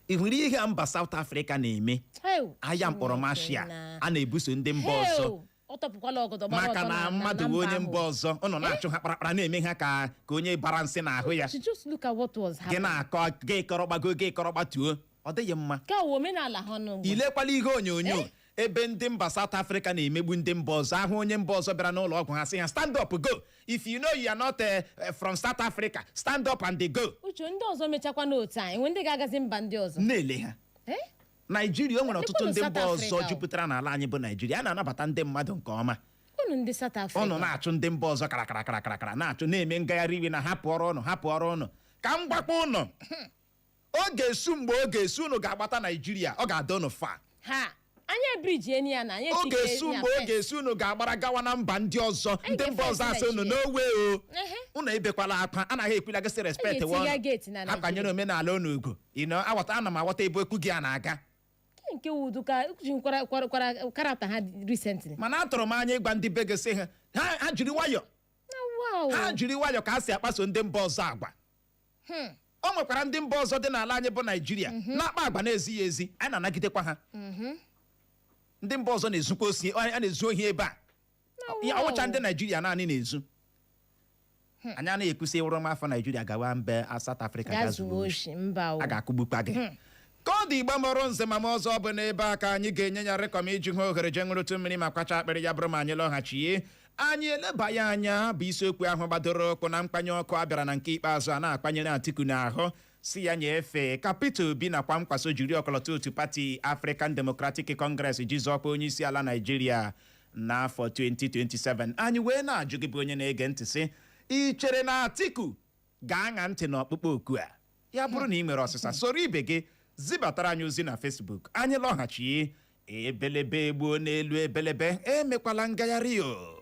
Ị hụrụ ihe a mba South Africa na-eme? Heu, agha mkpọrọmashia na- a na-ebuso ndị mba ọzọ. Heu, ọ tọpụkwala ọgọdọ gbara maka ọtọ na mmadụ na bụ mba onye ahụ. mba ọzọ, ụnụ na-achụ ha kparakpara, na-eme ha ka onye bara nsị n'ahụ ya. She just look at what was Gị happening. na-akọ gị kọrọgbago, gị kọrọgbatuo, ọ dịghị mma. Ka ọ wụ omenala ha nọ ugbu a. Ilekwala ihe onyonyo ebe ndị mba South Africa na-emegbu ndị mba ọzọ ahụ. Onye mba ọzọ bịara n'ụlọ ọgwụ ha, sị ha, "Stand up, go. If you know you are not from South Africa, stand up and go." Uche, ndị ọzọ mechakwa n'otu a, enwe ndị ga-agazi mba ndị ọzọ. Na-ele ha. Eh? Naijiria o nwere ọtụtụ Lekwanu ndị mba South ọzọ Africa o. jupụtara n'ala anyị bụ Naijiria. A na-anabata ndị mmadụ nke ọma. Unu ndị South Africa. Ụnụ na-achụ ndị mba ọzọ karakara karakara, na-achụ, na-eme ngagharị iwe na hapụ ọrụ ụnụ, hapụ ọrụ ụnụ. Ka m gwakwa ụnụ, ọ ga-esu mgbe ọ ga-esu ụnụ ga-agbata Naijiria, ọ ga-ada ụnụ fa. Ha anyị ebriji eni ya na anyị Ọ etike ga-esu ya mgbe ọ fence. ga-esu unu ga-agbara gawa na mba ndị ọzọ. Anyị Ndị mba ga-efesi ọzọ asị unu Naịjirịa. n'owe o unu ebekwala akwa, anaghị ekwula gị sị respect. Anyị ga-etiga gate na ha kwanyere omenala unu ugwu ino aghọta. Ana m aghọta ebe okwu gị a na-aga. Nke wudu ka ji kwara character ha recently. Mana atụrụ m anya ịgwa ndị be gị sị ha ha jiri nwayọ. Na wow. Ha jiri nwayọ ka a si akpaso ndị mba ọzọ agwa. O nwekwara ndị mba ọzọ dị n'ala anyị bụ Naijiria na-akpa agwa na-ezighị ezi, anyị na-anagidekwa ha. Ndị mba ọzọ na-ezukwa osi, a na-ezu ohi ebe a. Na Ya wow. ọwụcha ndị Naijiria naanị na-ezu. Anyị anaghị ekwusị ịwụrụ m afọ Naijiria gawa mbe South Africa gaa gaa zuo zuo oshi. oshi, mba o. A ga-akụgbukwa gị. Ka ọ dị, Igbo mọrọ nze ma m ọzọ, bụ n'ebe a ka anyị ga-enye ya rekọm iji hụ ohere jee ṅụrụtụ mmiri ma kwacha akpịrị. Ya bụrụ ma anyị lọghachie, anyị eleba ya anya bụ isiokwu ahụ gbadoro ụkwụ na mkpanye ọkụ a bịara na nke ikpeazụ a na-akpanyere Atiku n'ahụ, si ya nyefee ka Peter Obi nakwa nkwaso jiri ọkọlọtọ otu pati African Democratic Congress ji zọọkwa onye isi ala Naijiria n'afọ 2027. Anyị wee na-ajụ gị bụ onye na-ege ntị sị, ị chere na Atiku ga-aṅa ntị n'ọkpụkpọ oku a? Ya bụrụ na ị nwere ọsịsa, soro ibe gị zibatara anyị ozi na Facebook. Anyị lọghachie, ebelebe egbuo n'elu ebelebe, emekwala ngagharị o.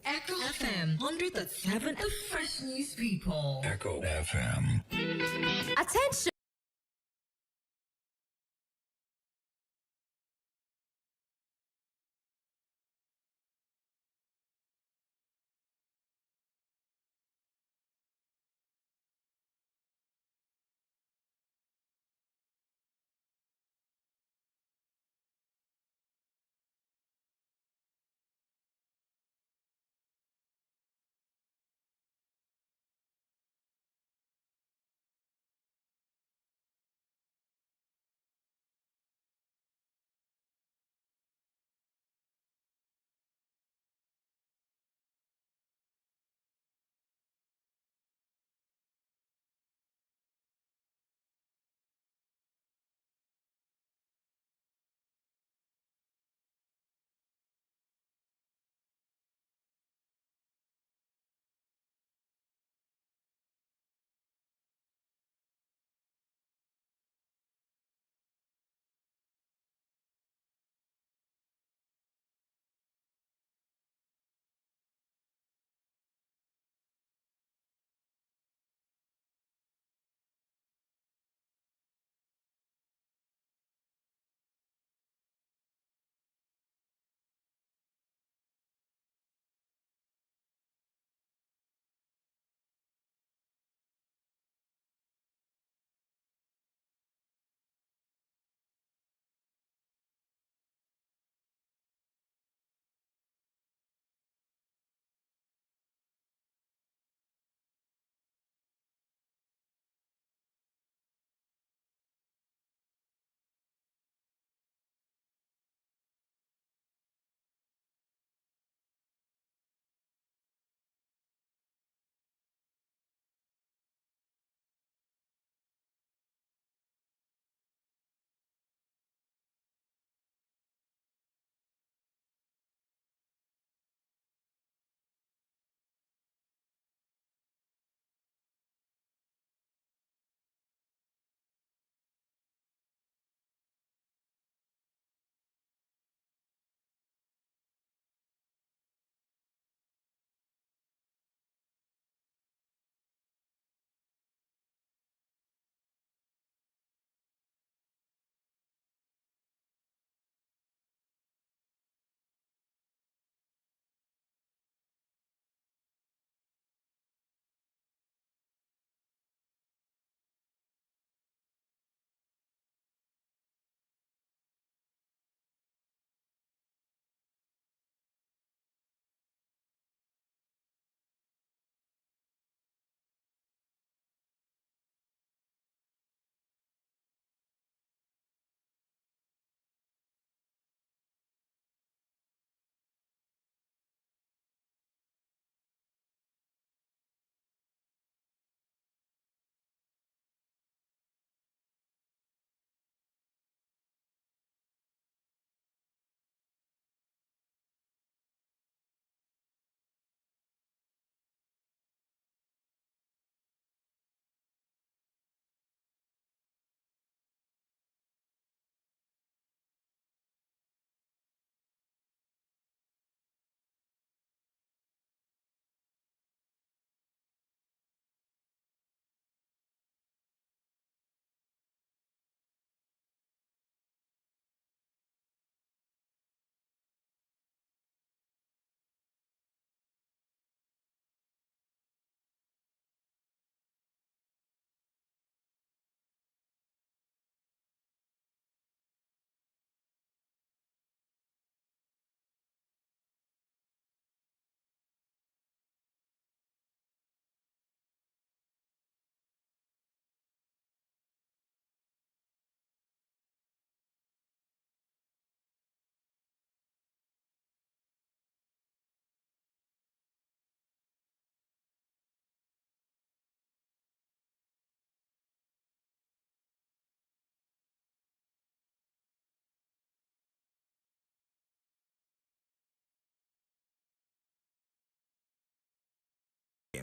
Echo FM 100.7, the fresh news people. Echo FM. Attention.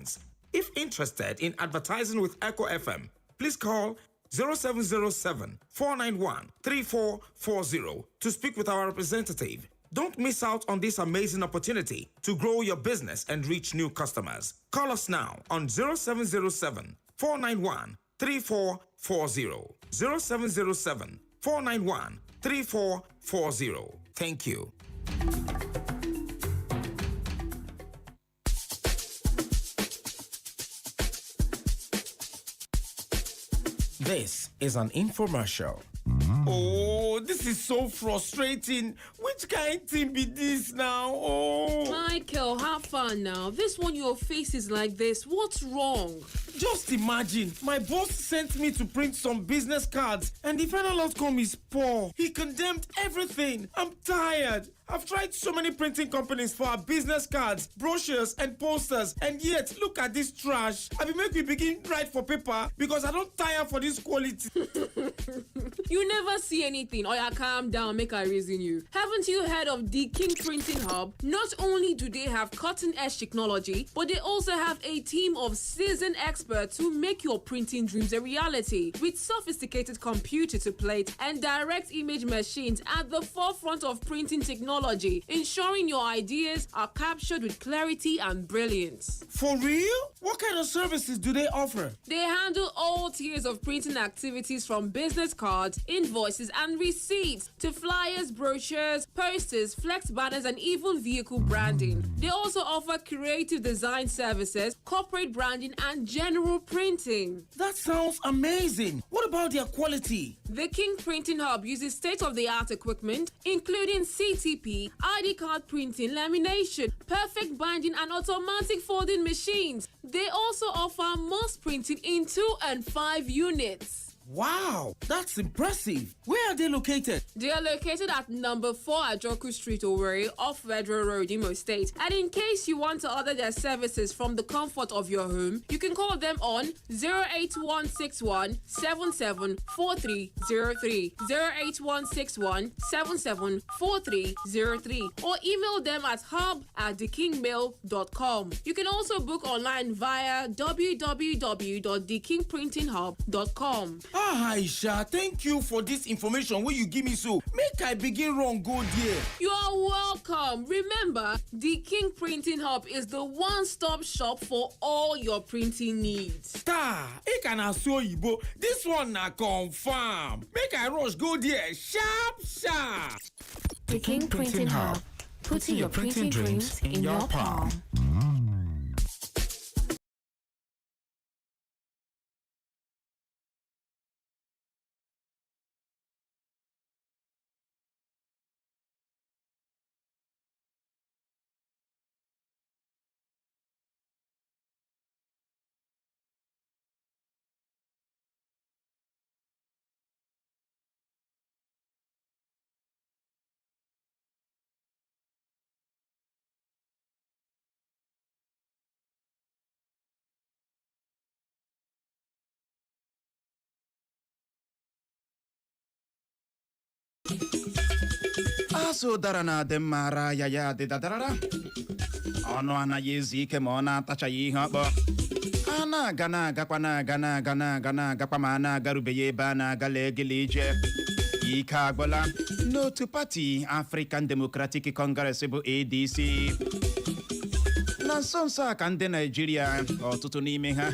clients. If interested in advertising with Echo FM, please call 0707 491 3440 to speak with our representative. Don't miss out on this amazing opportunity to grow your business and reach new customers. Call us now on 0707 491 3440. 0707 491 3440. Thank you. This is an infomercial. Oh, this is so frustrating. Which kind thing be this now? Oh. Michael, have fun now. This one, your face is like this. What's wrong? Just imagine, my boss sent me to print some business cards and the final outcome is poor. He condemned everything. I'm tired. I've tried so many printing companies for our business cards, brochures, and posters, and yet look at this trash. I be make we begin write for paper because I don tire for this quality. You never see anything. Oya, calm down, make I reason you. Haven't you heard of the King Printing Hub? Not only do they have cutting edge technology, but they also have a team of seasoned experts who make your printing dreams a reality. With sophisticated computer to plate and direct image machines at the forefront of printing technology, ensuring your ideas are captured with clarity and brilliance. For real? What kind of services do they offer? They handle all tiers of printing activities, from business cards, invoices, and receipts to flyers, brochures, posters, flex banners, and even vehicle branding. They also offer creative design services, corporate branding, and general printing. That sounds amazing. What about their quality? The King Printing Hub uses state of the art equipment, including CTP, ID card printing, lamination, perfect binding, and automatic folding machines. They also offer mass printing in 2 and 5 units. Wow, that's impressive. Where are they located? They are located at number 4 Ajoku Street, Owerri, off Federal Road, Imo State. And in case you want to order their services from the comfort of your home, you can call them on 08161 774303, 08161 774303, or email them at hub@thekingmail.com. You can also book online via www.thekingprintinghub.com. Ah, Aisha, thank you for this information wey you give me so. Make I begin run go there. You are welcome. Remember, the King Printing Hub is the one stop shop for all your printing needs. Taa, ị ka na-asụ oyibo. This one na confam. Make I rush go there sharp sharp. The King Printing Hub, putting your printing dreams in your palm. Azụ ụdara na-adị mma ara ya ya dị dadarara. Ọnụ anaghị ezu ike ma ọ na-atachaghị ihe ọkpọ. A na-aga na-agakwa, na-aga na-aga na-aga na-agakwa, ma a na-agarubeghị ebe a na-agala egele ije. Ike agwụla n'otu pati African Democratic Congress bụ ADC. Na nso nso a ka ndị Naijiria, ọtụtụ n'ime ha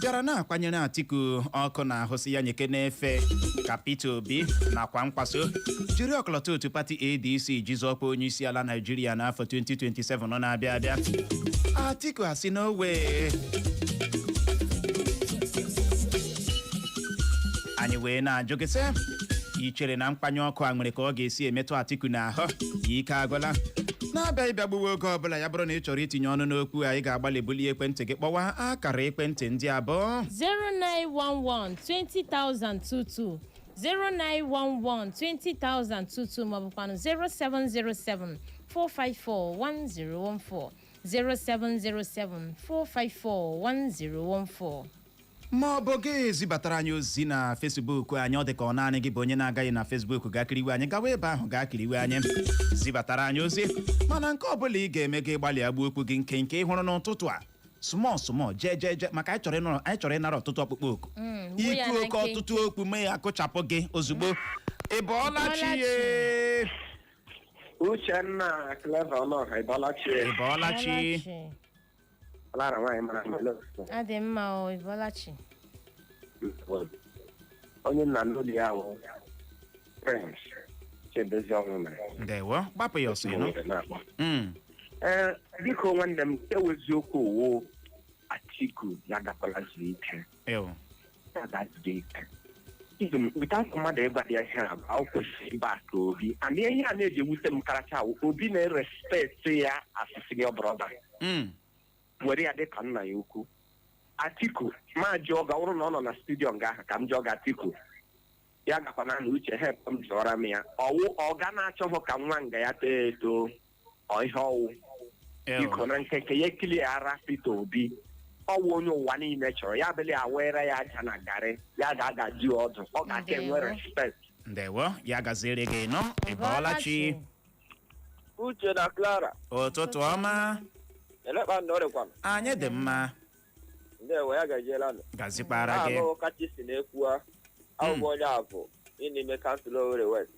bịara na-akwanyere Atiku ọkụ na ahụsị ya nyeke n'efe ka Peter Obi nakwa Kwankwaso jiri ọkọlọtọ otu pati ADC jizọkwa onye isi ala Naijiria n'afọ 2027 nọ na-abịa abịa. Atiku asị n'owe anyị wee na-ajụ gị sị, ị chere na mkpanye ọkụ a nwere ka ọ ga-esi emetụ Atiku n'ahụ? Ike agwụla na-abịa ịbịa gbuwe oge ọbụla. Ya bụrụ na ị chọrọ itinye ọnụ n'okwu, anyị ga-agbalị bulie ekwentị gị kpọwa akara ekwentị ndị abụọ: 0911 20022, 0911 20022, maọbụkwanụ 0707 454 1014, 0707 454 1014. Ma ọ bụ gị zibatara anyị ozi na Facebook anyị. Ọ dị ka ọ naanị gị bụ onye na-agaghị na Facebook gaa kiriwe anyị. Gawa ebe ahụ gaa kiriwe anyị, zibatara anyị ozi. Mana nke ọ bụla ị ga-eme, gị gbalịa gbuo okwu gị nkenke. Ị hụrụ n'ụtụtụ a Small small, jee jee jee, maka anyị chọrọ ịnara ọtụtụ ọkpụkpọ oku. Gbuo ya Ikwu na oke nkenke. ọtụtụ okwu mee ya kụchapụ gị ozugbo. Ị bọọla chi? Bọọla. Ye. Uchenna, Clever Ọnọha, ịbọlachi. Ị bọọla chi. Lara nwaanyị mara mma. Adị mma o, ịbọlachi. Onye nna n'ụlọ ya wụ Prince Chidozie ọnwụ mere. Ndewo, gbapụ ya ọsọ ịnụ. Na-akpọ. Ee, biko nwanne m, ewu eziokwu owo Atiku ya gakwala zuo ike. Ew. Ya ga zuo ike. Even without mmadụ ịgwa ya ihe a, ọ kwesịrị ịba ka Obi and ihe a na-eji ewute m karacha awụ Obi na-erespect ya as senior brother, were ya dị ka nna ya ukwu. Atiku ma jụọ ga ọrụ na ọ nọ na studio nga ahụ ka m jụọ gị, Atiku ya gakwana na uche help m jụọra m ya, ọwụ ọga na-achọghị ka nwa nga ya too eto ọ ihe ọwụ. Ew. Biko, na nkeke ya ekiliara Peter Obi, ọwụ onye ụwa niile chọrọ ya bịla awere ya aja na garị ya ga-agaji ọdụ, ọ ga-aka enwe Ndewo. respect. Ndewo, ya gaziere gị nọ. Ị bọọla chi. Uche na Clara. Ụtụtụ ọma. Elekpa nọrịkwana. Anyị dị mma. Ndewo, ya gajiela nụ. Gazikwara gị. Ahụ kacha si na-ekwuwa ahụbụ onye abụ n'ime kansụl Owerri West.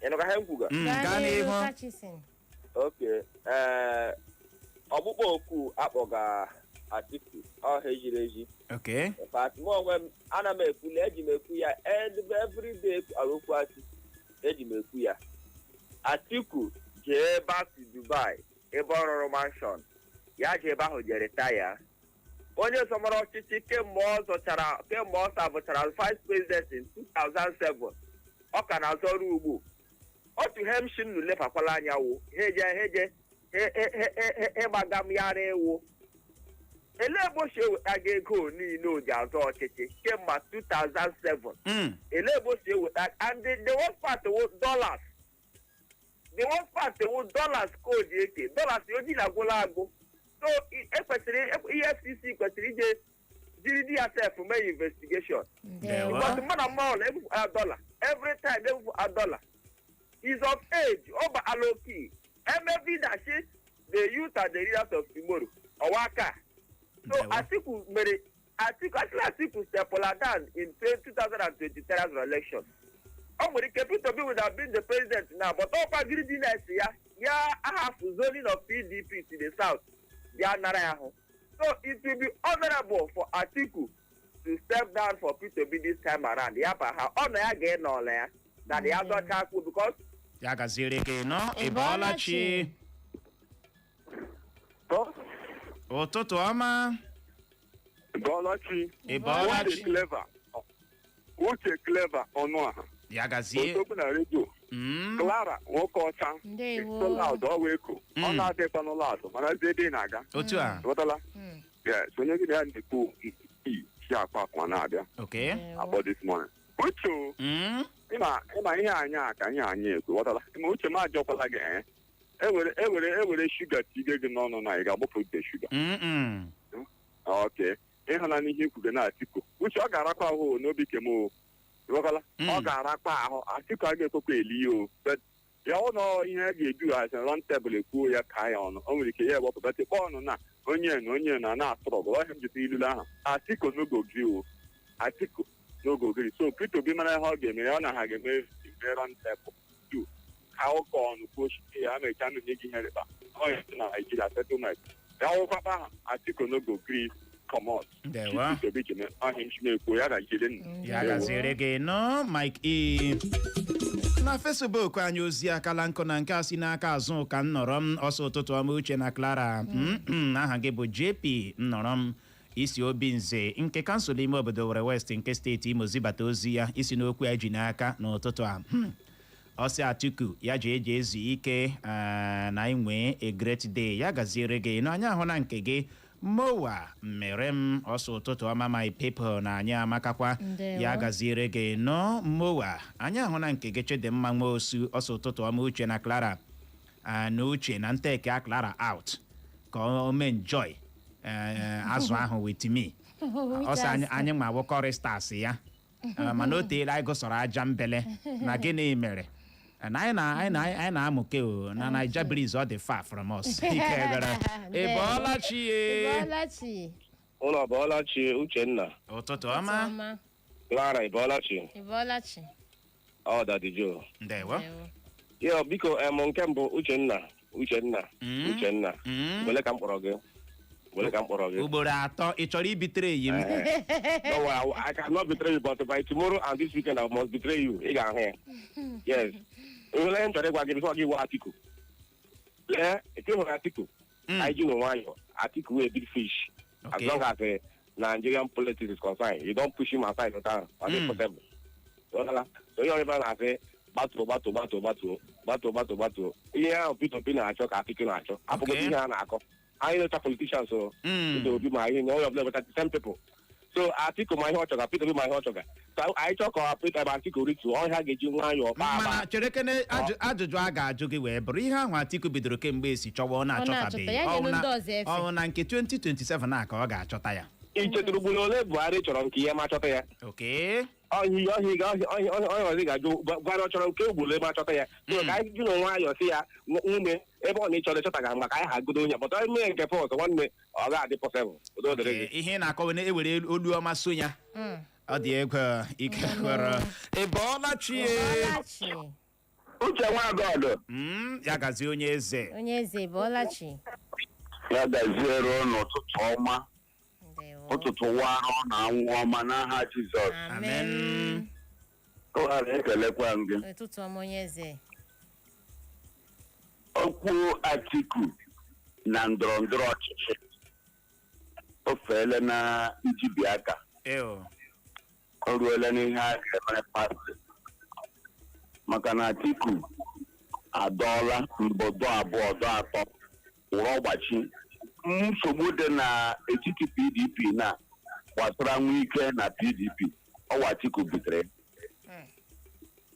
Ị nụka ihe m kwuga? Gaa n'ihu. Kachisin. Oke, ee, ọkpụkpọ oku akpọga Atiku ọha ejiri eji. Okay. In fact, mụ onwe m ana m ekwuli, eji m ekwu ya every day okwu Atiku, eji m ekwu ya. Atiku jee back to Dubai ebe ọ rụrụ mansion ya, jee ebe ahụ jee retire. Onye zọmara ọchịchị kemgbe ọ zọchara, kemgbe ọ sabụchara vice president in 2007, ọ ka na-azọrọ ugbu otu ihe m shi nnu lebakwala anya wụ heje heje ịgbaga m yara ewu. Elee ebe o si eweta gị ego niile o ji azọ ọchịchị kemgbe 2007? Elee ebe o si eweta? And the worst part wụ dollars. The worst part wụ dollars ka o ji eke dollars o ji agwụla agwụ. So ekwesịrị EFCC kwesịrị ije jiri di ya sef mee investigation. Ndewo. Because mmadụ mmanwụ na-ebupụ a dollar every time, ebupụ a dollar. Is of age, ọ ba aloki emebi dashi the youth are the leaders of tomorrow, ọwa aka. So Ndewo. Atiku mere Atiku asịla Atiku stepụla down in 2023 election, ọ nwere ike Peter Obi would have been the president now, but ọkwa greediness ya ya ahapụ zoning of PDP to the south bịa nara ya hụ. So it will be honourable for Atiku to step down for Peter Obi this time around. Ya ba ha ọ na ya ga-enọ ọla ya na ya zọcha akwụ because Ya gaziere gị nọ. Ị Ị bọọla bọọla chi. chi. Ụtụtụ ọma. Bọlachi. Ị bọọla Uche chi. Clever. Uche Clever Ọnụaha. Ya gazie. Otokwu na redio. Clara nwoke ọcha. Ndewo. Loud ọwa eko. Ọ na-adịkwa n'ụlọ azụ mana ezi ebe ị na-aga. Otu a. Ghọtala? Mm. Yes, onye gị na ya na-ekwu si akpa akwa na-abịa. Okay. Ndewo. Akpọ this morning. Uche o, ịma ihe anyị a ka ihe anyị ekwu, ghọtala? Ịma uche m ajọkwala gị ee. Ewere shuga tige gị n'ọnụ na ị ga-agbapụ the shuga. Ok, ịhụnanya ihe ikwuge na Atiku, uche, ọ ga-arakwa ahụ o n'obi kem o, ịghọtala? Ọ ga-arakwa ahụ. Atiku a ga-ekwekwa eli ya o. But ya ọ nọ ihe a ga-edu hazi round table ekwuo ya ka ya ọnụ, o nwere ike ya ewepụ, but kpọọ ọnụ na onye na onye na na-atụrụ ọgụ ọhịa m jite ilulu ahụ. Atiku no go gree o, Atiku no go gree. So Peter Obi mara ihe ọ ga-eme ya, ọ na ha ga-eme eme round table tu ka ụka ọnụ kwuo chite ya mechaa nụ nye gị ihe rịba ọ ya si na Nigeria settlement ya wụkwakpa ha. Atiku no go gree comot. Ndewo. Peter Obi ji ọhịa m chimekwu ya gaziere nnu. Ya gaziere gị nọ, Mike E. Na Facebook anyị, ozi akala nkụ na nke a si n'aka azụ ka nnọrọ m ọsọ. Ụtụtụ ọma, Uche na Clara. Aha gị bụ JP nnọrọ m isi obi nze nke kansụl ime obodo Owerri West nke steeti Imo zibata ozi ya isi n'okwu ya ji n'aka n'ụtụtụ a. Ọsị Atiku ya ji eji ezu ike na inwe a great day. Ya gaziere gị n'anya ahụ na nke gị. Mowa mere m ọsọ, ụtụtụ ọma my people, na anyị amakakwa. Ndewo. Ya gaziere gị nọ, Mowa. Anyị ahụ na nke gị. Chidimma Nwosu ọsọ, ụtụtụ ọma Uche na Clara. Na Uche na nteke a Clara out ka o mee enjoy azụ ahụ with me. Ọ sị anyị anyị ma wụ choristers ya. Mana o teela anyị gụsọrọ aja mbele na gịnị mere. Na anyị na-amụke o na Naija breeze, ọ dị far from us. Ike gara. Ị bọọla chi ye? Ịbọọla chi. Ụlọ bọọla chi, Uchenna. Ụtụtụ ọma. Ọma. Clara, ịbọọla chi? Ịbọọla chi. Ọ Daddy Joe. Ndewo. Ndewo. Yo, biko, em, nke mbụ, Uchenna, Uchenna, Uchenna, wele ka m kpọrọ gị, wele ka m kpọrọ gị. Ugboro atọ ị chọrọ ibitere eyi m. Don't worry, I cannot betray you, but by tomorrow and this weekend I must betray you. Ị ga-ahụ ya. Yes. Nwere ihe m chọrọ ịgwa gị before gị gwa Atiku. Lee, eke hụrụ Atiku. Anyị ji nwayọ. Atiku wee big fish. As long as Nigerian politics is concerned, you don't push him aside ụta ọ dị possible. Ghọtala? So ihe ọbụla na-asị gbatuo, gbatuo, gbatuo, gbatuo, gbatuo, gbatuo, gbatuo. Ihe ahụ Peter Obi na-achọ ka Atiku na-achọ. Abụghị ihe a na-akọ. Anyị na-echa politicians o. Peter Obi ma ihe na onye ọbụla nweta the same people. So Atiku ma ihe ọ chọga, Peter Obi ma ihe ọ chọga. So anyị chọọ ka Peter ma Atiku rituo, ọhịa ga-eji nwayọọ kpaa Mana agba. chere kene, ajụjụ a ga-ajụ gị wee bụrụ ihe ahụ Atiku bidoro kemgbe esi chọwa, ọ na-achọtabeghị. Na-achọta, ya Ọ nyelu na- ndị ọzọ efe. Ọ na nke 2027 a ka ọ ga-achọta ya? Ị chetụrụ ugboro ole Buhari chọrọ nke ihe ma chọta ya? Ọhị ọhị ọhị ọhị ọhị ọzọ ga-ajụ, Buhari ọ chọrọ nke ugboro ole ma chọta ya? So ka anyị jụ nwayọọ sị ya nwume ebe ọ na ịchọrọ ịchọta ga maka anyị ha godo onye, but onye mee nke first, nwanne, ọ ga-adị possible. Udo dịrị gị. Ihe ị na-akọwa na ewere olu ọma so ya. Ọ dị egwu, ike gwara. Ị bọọla chi ye? Ịbọọla chi. Uche Nwagọdụ. Ya gazie, onye eze. Onye eze, ịbọọla chi. Ya gaziere ụnụ, ụtụtụ ọma. Ndewo. Ụtụtụ warụ na anwụ ọma n'aha Jizọs. Amen. Ụghara, ekelekwa m gị. Ụtụtụ ọma, onye eze. Okwu Atiku na ndọrọ ndọrọ ọchịchị o feele na njibi aka. Eo. O ruola n'ihe a ga-emere party, maka na Atiku adọọla mbụ, dọ abụọ, dọ atọ, wụrụ ọgbachi. Nsogbu dị n'etiti PDP na gbasara Nwike na PDP, ọwa Atiku butere.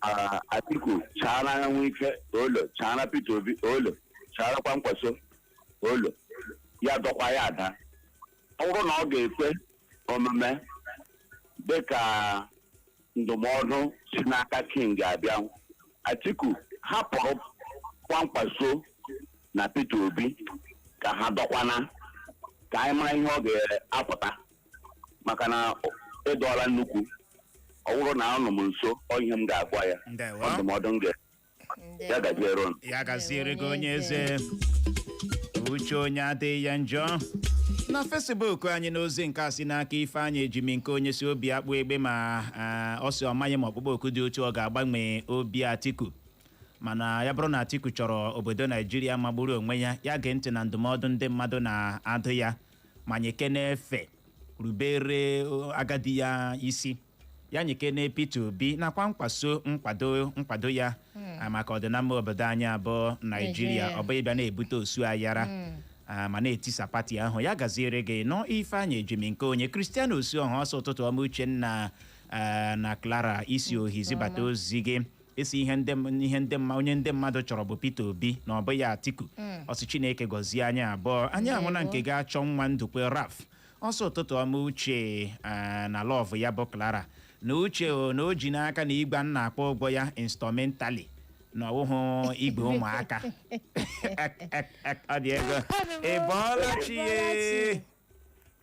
Ah, Atiku chaara Nwike olo, chaara Peter Obi olo, chaara Kwankwaso olo, ya dọkwa ya ada. Ọ bụrụ na ọ ga-ekwe omume, dịka ndụmọdụ si n'aka King abịa, Atiku hapụrụ Kwankwaso na Peter Obi ka ha dọkwana, ka anyị mara ihe ọ ga-apụta, maka na ịdọọla nnukwu. Ọ bụrụ na anọ m nso, ọ ihe m ga-agwa ya. Ndewo. Ọ ndụmọdụ m ga ya gaziere unu. Ya gaziere gị, onye eze. Uche onye adịghị ya njọ. Na Facebook anyị, n'ozi nke a si n'aka Ifeanyị Ejimi nke onye si obi akpụ egbe ma ọ sị ọ maghị ma ọkpụkpọ oku dị otu ọ ga-agbanwe obi Atiku, mana ya bụrụ na Atiku chọrọ obodo Naijiria magburu onwe ya, ya gee ntị na ndụmọdụ ndị mmadụ na-adụ ya, ma nyekene efe rubere agadi ya isi, ya nyekene Peter Obi nakwa nkwaso nkwado ya maka ọdịnama obodo anyị abụọ Naijiria. Naijiria. Ọ bụghị bịa na-ebute osu aghara ma na-etisa party ahụ. Ya gaziere gị nọ, Ifeanyị Ejimi nke onye Kristiano Osuọha. Ọsọ ụtụtụ ọma, Uchenna na Clara. Isi ohi zibata ozi gị, isi ihe ndị mma onye ndị mmadụ chọrọ bụ Peter Obi na ọ bụghị Atiku. Ọsị Chineke gọzie anyị abụọ. Anyị ahụ na nke ga-achọ nwa ndukwe Raf. Ọsọ ụtụtụ ọma, Uche na love ya bụ Clara na Uche o, na o ji n'aka na igwe a na-akpọ ụgwọ ya instrumentally na ọwụhụ igwe ụmụaka. Ọ dị ego. Ị bọọla chi ye?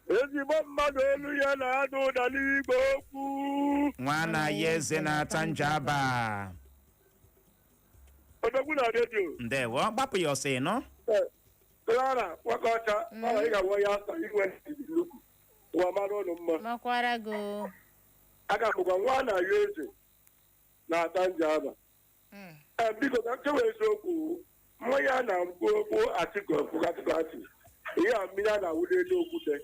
Ezigbo mmadụ, olu ya na-ada ụda n'igwe okwu. Nwa na ya eze na-ata njaba. Odogwu na redio. Ndewo, gbapụ ya ọsọ ịnọ. Clara Nwakaọcha, Clara, ị ga-abụ onye asa igwe nnukwu ụwa mara ụlọ mma. Makwara gị o. Aka bụkwa nwa na ya eze na-ata njaba. Ee, biko, ka nkewa eziokwu, mmanya na mkpu Atiku Atiku ati ihe a, mmiri a na-awụli elu okwute.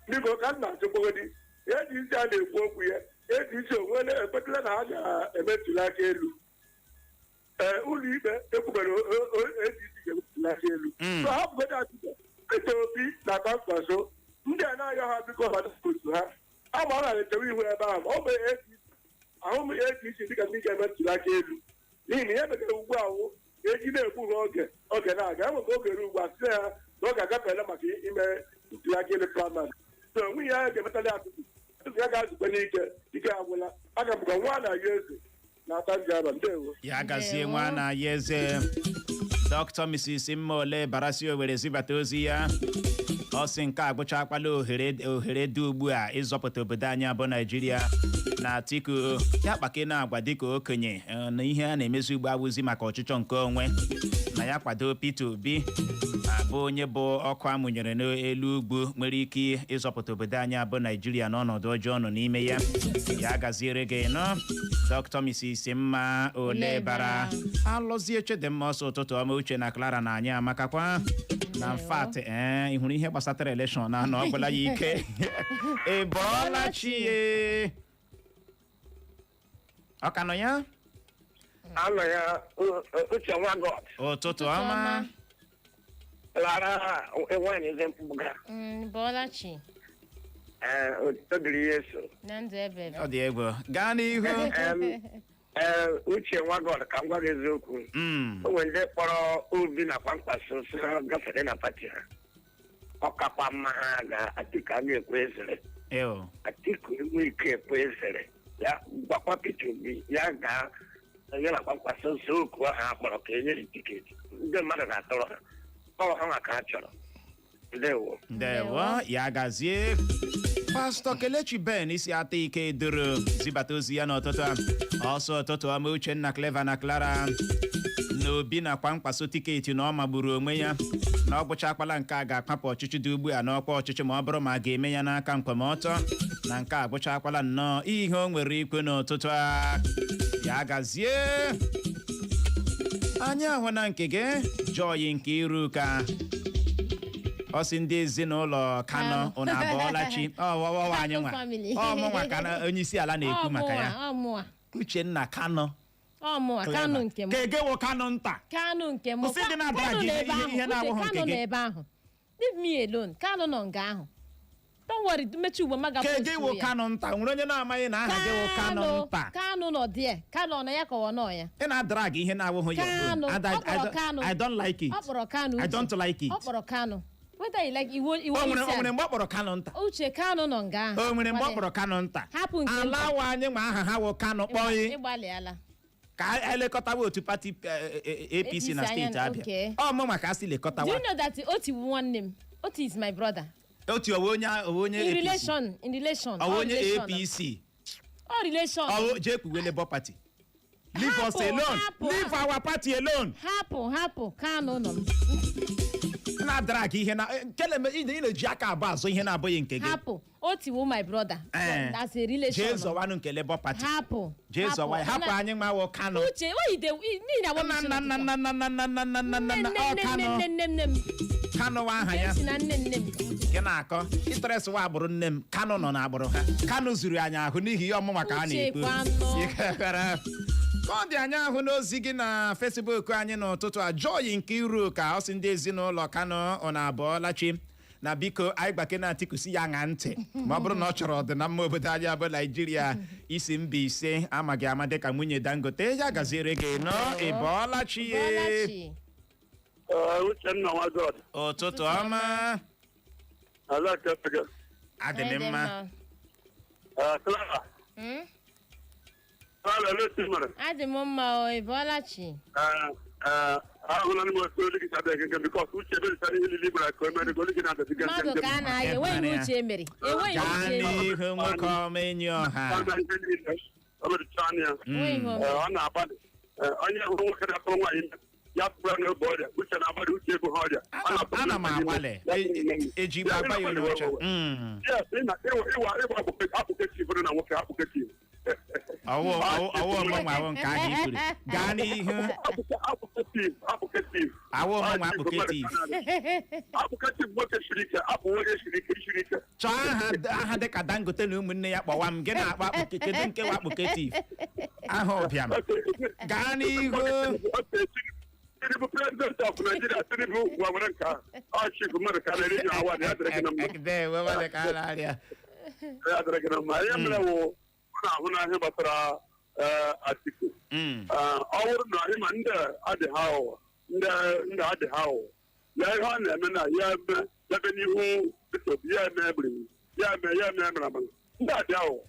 Biko, ka m na-achịkwagodi eji isi a na-ekwu okwu ya, eji isi onwe ekwetala na ha ga-eme ntuli aka elu. Ee, ụlọ ikpe ekwubere eji isi ga-eme ntuli aka elu. So ha bụgodo Atiku, Peter Obi na Kwankwaso, ndị a na-ayọ ha, biko, ha otu ha ama ọ na-echewe ihu ebe ahụ. Ọ bụ APC, ahụ m APC dịka ndị ga-eme ntuli aka elu, n'ihi na ihe megara ugbu a wụ eji na-egbu ha oge. Oge na-aga, enwe ka oge ruo ugbu a site ya na oge agafeela maka ime ntuli aka elu primary. So nwunye ya ga-emetali Atụtụ Atụtụ ya ga-azụkwe n'ike, ike agwụla. Aga m ka nwa na ya eze. N'aka ndị aba, ndewo. Ya gazie nwa na ya eze. Dr. Mrs. Mmaole Barasi Owere zibata ozi ya. Ọ sị nke agụchakwala ohere dị ugbu a ịzọpụta obodo anyị abụ Naijiria na Atiku ya kpake na agwa dịka okenye, na ihe a na-emezi ugbu awụzi maka ọchịchọ nke onwe na ya kwado Peter Obi abụ onye bụ ọkụ amụnyere n'elu ugwu nwere ike ịzọpụta obodo anyị abụ Naijiria n'ọnọdụ ọjọọ nọ n'ime ya. Ya gaziere gị nọ, Dr. Mrs. Mma Olebara. Alọzie Chidimma ọsọ, ụtụtụ ọma, Uche na Clara na anyị amakakwa na mfat. Ee, ị hụrụ ihe gbasatara election na anọ ọgwụla ya ike. Ị bọọla chi ye? Ọ ka nọ ya? Anọ ya, Uche nwa God. Ụtụtụ ọma. Lara nwaanyị eze mkpụga. Bọọla chi. Ee, otito dịrị Yesu. Na ndụ ebe ebe. Ọ dị egwu, gaa n'ihu. Ee, Uche nwa God, ka m gwa gị eziokwu. O nwere ndị kpọrọ Obi na Kwankwaso si ha gafere na party ha. Ọ kakwa mma ha ga Atiku a ga-ekwe ezere. Ew. Atiku enwe ike ekwe ezere ya. Gwakwa Peter Obi ya gaa ya na Kwankwaso nso oku ahụ a kpọrọ ka enye ticket. Ndị mmadụ ga-atọrọ ha, ọ ha maka ha chọrọ. Ndewo. Ndewo, ya gazie. Pastọ Kelechi Ben isi ata ike doro zibata ozi ya n'ụtụtụ a. Ọsọ, ụtụtụ ọma, Uchenna, Clever na Clara. Na Obi na Kwankwaso ticket na ọ magburu onwe ya, na ọ gwụchakwala nke a ga-akpapụ ọchịchị dị ugbu a n'ọkwa ọchịchị, ma ọ bụrụ ma a ga-eme ya n'aka nkwemọtọ, na nke a gwụchakwala nnọọ ihe o nwere ikwe n'ụtụtụ a. Ya gazie. Anyị ahụ na nke gị, Joy nke iru ka ọ sị ndị ezinụlọ Kano, unu abọọla chi. Ọwọwọ anyị nwa. Family. Ọmụnwa ka onye isi ala na-ekwu maka ya. Ọmụa. Uchenna Kano. Ọmụa Kanu nke m. Ka egewo Kano nta. Kanu nke m. Kwụsị ịdị na-abara Kanu gị nọ ebe ahụ. ihe na-abụghị Uche, nke Kanu gị. nọ ebe ahụ, leave me alone. Kanu nọ nga ahụ, don't worry. Mechi ugbo maga. Ka egewo Kano nta nwere onye na-amaghị na aha gị wụ Kano nta. Kanu nọ there. Kanu ọ nọ ya ka ọ nọ ya? Ị na-adara gị ihe na-abụghị your own. Kanu And ọ kpọrọ Kanu. I don't like it. Ọ kpọrọ Kanu. I Uche. don't like it. Ọ kpọrọ Kanu, whether you like iwo iwo. O nwere isi o nwere ala. mgbe ọ kpọrọ Kano nta? Uche, Kanu nọ nga ahụ. O nwere mgbe ọ kpọrọ Kano nta? Hapụ nke Ala nta. wa anyị ma aha ha wụ Kano kpọghị Ịgbalịala. ka elekọtawa otu party APC na APC steeti anya, Abịa. okay. Ọ mụ maka asị Do lekọtawa. you know that Oti bụ nwanne m? Oti is my brother. Otu owe onye In APC? relation, in relation. Ọwụ All onye relation. APC? All relation. Ọwụ jee kpuwe Labour Party. Leave us Hapụ, alone. hapụ. Leave our party alone. Hapụ, hapụ Kanu nọ m. Na-adara gị ihe na nkele ị na-eji aka abụọ azụ ihe na-abụghị nke gị. Hapụ, Oti wụ my brother. As a relation. Jee zọwanụ nke Labour Party. Hapụ. Jee zọwa ya. Hapụ anyị nwa wụ Kano. Uche, why you dey n'ihi na Nna nna nna nna nna nna nna nna nna nna nne nna ọ nne Kano. nne nne nne m. Kano wa aha ya. Si na nne nne m. Gị na-akọ ịtres wa agbụrụ nne m. Kano nọ n'agbụrụ ha. Kano zuru anyị ahụ n'ihi ihe ọmụma ka a Uche na-ekwu. kwanụ. Ikekwere. Ka ọ dị, anyị ahụ n'ozi gị na Facebook anyị n'ụtụtụ a. Joy nke iru ka ọ sị ndị ezinụlọ Kano, ọ na-abọọla chi, na biko anyị gbake na Atiku si ya ṅaa ntị ma ọ bụrụ na ọ chọrọ ọdịnamma obodo anyị abụ Naijiria. Isi mba ise amaghị ama dịka nwunye Dangote. Ya gaziere gị nọ, ị bọọla chi ye. Bọọla chi. Uchenna nwa God. Ụtụtụ ọma. Ala kepege. Adị m mma. Clara. Clara, ele si mere. Adị m mma o, ị bọọla chi. Ahụla m otu olu gị sabịa gị because Uche emerisara ihe niile gwara ka o mere olu gị na-adasi gị. Mmadụ ka a na-aya, enweghị ihe Uche mere, enweghị ihe Gaa Uche mere. n'ihu, nwoke ọma, enyi ọha. O merichaa ya. Enweghị ihe o mere. Ọ na-agbalị. Onye hụrụ nwoke na-atụrụ nwaanyị ime ya tụrụ n'obe ọrịa. Uche na-agbalị, Uche ebu ha ọrịa. Ọ na-atụrụ Ana m nwaanyị ime. agbalị. Ya tụrụ ime. Eji igbe agba ya olu ọcha. Yes, ịwa akpụkechi bụrụ na nwoke akpụkechi. Ọwụ ọmụnwa awụ nke ahụ i kwuru. Gaa n'ihu. Akpụketiv, akpụketiv. Awụ ọmụnwa akpụketiv. Akpụketiv, nwoke siri ike, akpụ nwoke siri ike, siri ike. Chọọ aha aha dịka Dangote na ụmụnne ya kpọwa m gị na-akpọ akpụ. Kedu nke wa akpụketiv aha ụbịam? Gaa n'ihu. Tinubu, president of Nigeria, Tinubu gwa nwere nke a. Ọ chief mmadụ ka na-eri ji awa ya dịrị gị na mma. Ndewo, nwanne, ka a na-arịa. Ya dịrị gị na mma. Ihe mere wụ ọ na-ahụ n'ahịa gbasara Atiku. Ọ bụrụ na ịma ndị adị ha aghụghọ, ndị adị ha aghụghọ ya, ihe ọ na-eme na ya eme ebe n'ihu Peter Obi, ya eme egbiri ya eme ya eme mere amara ndị adị aghụghọ.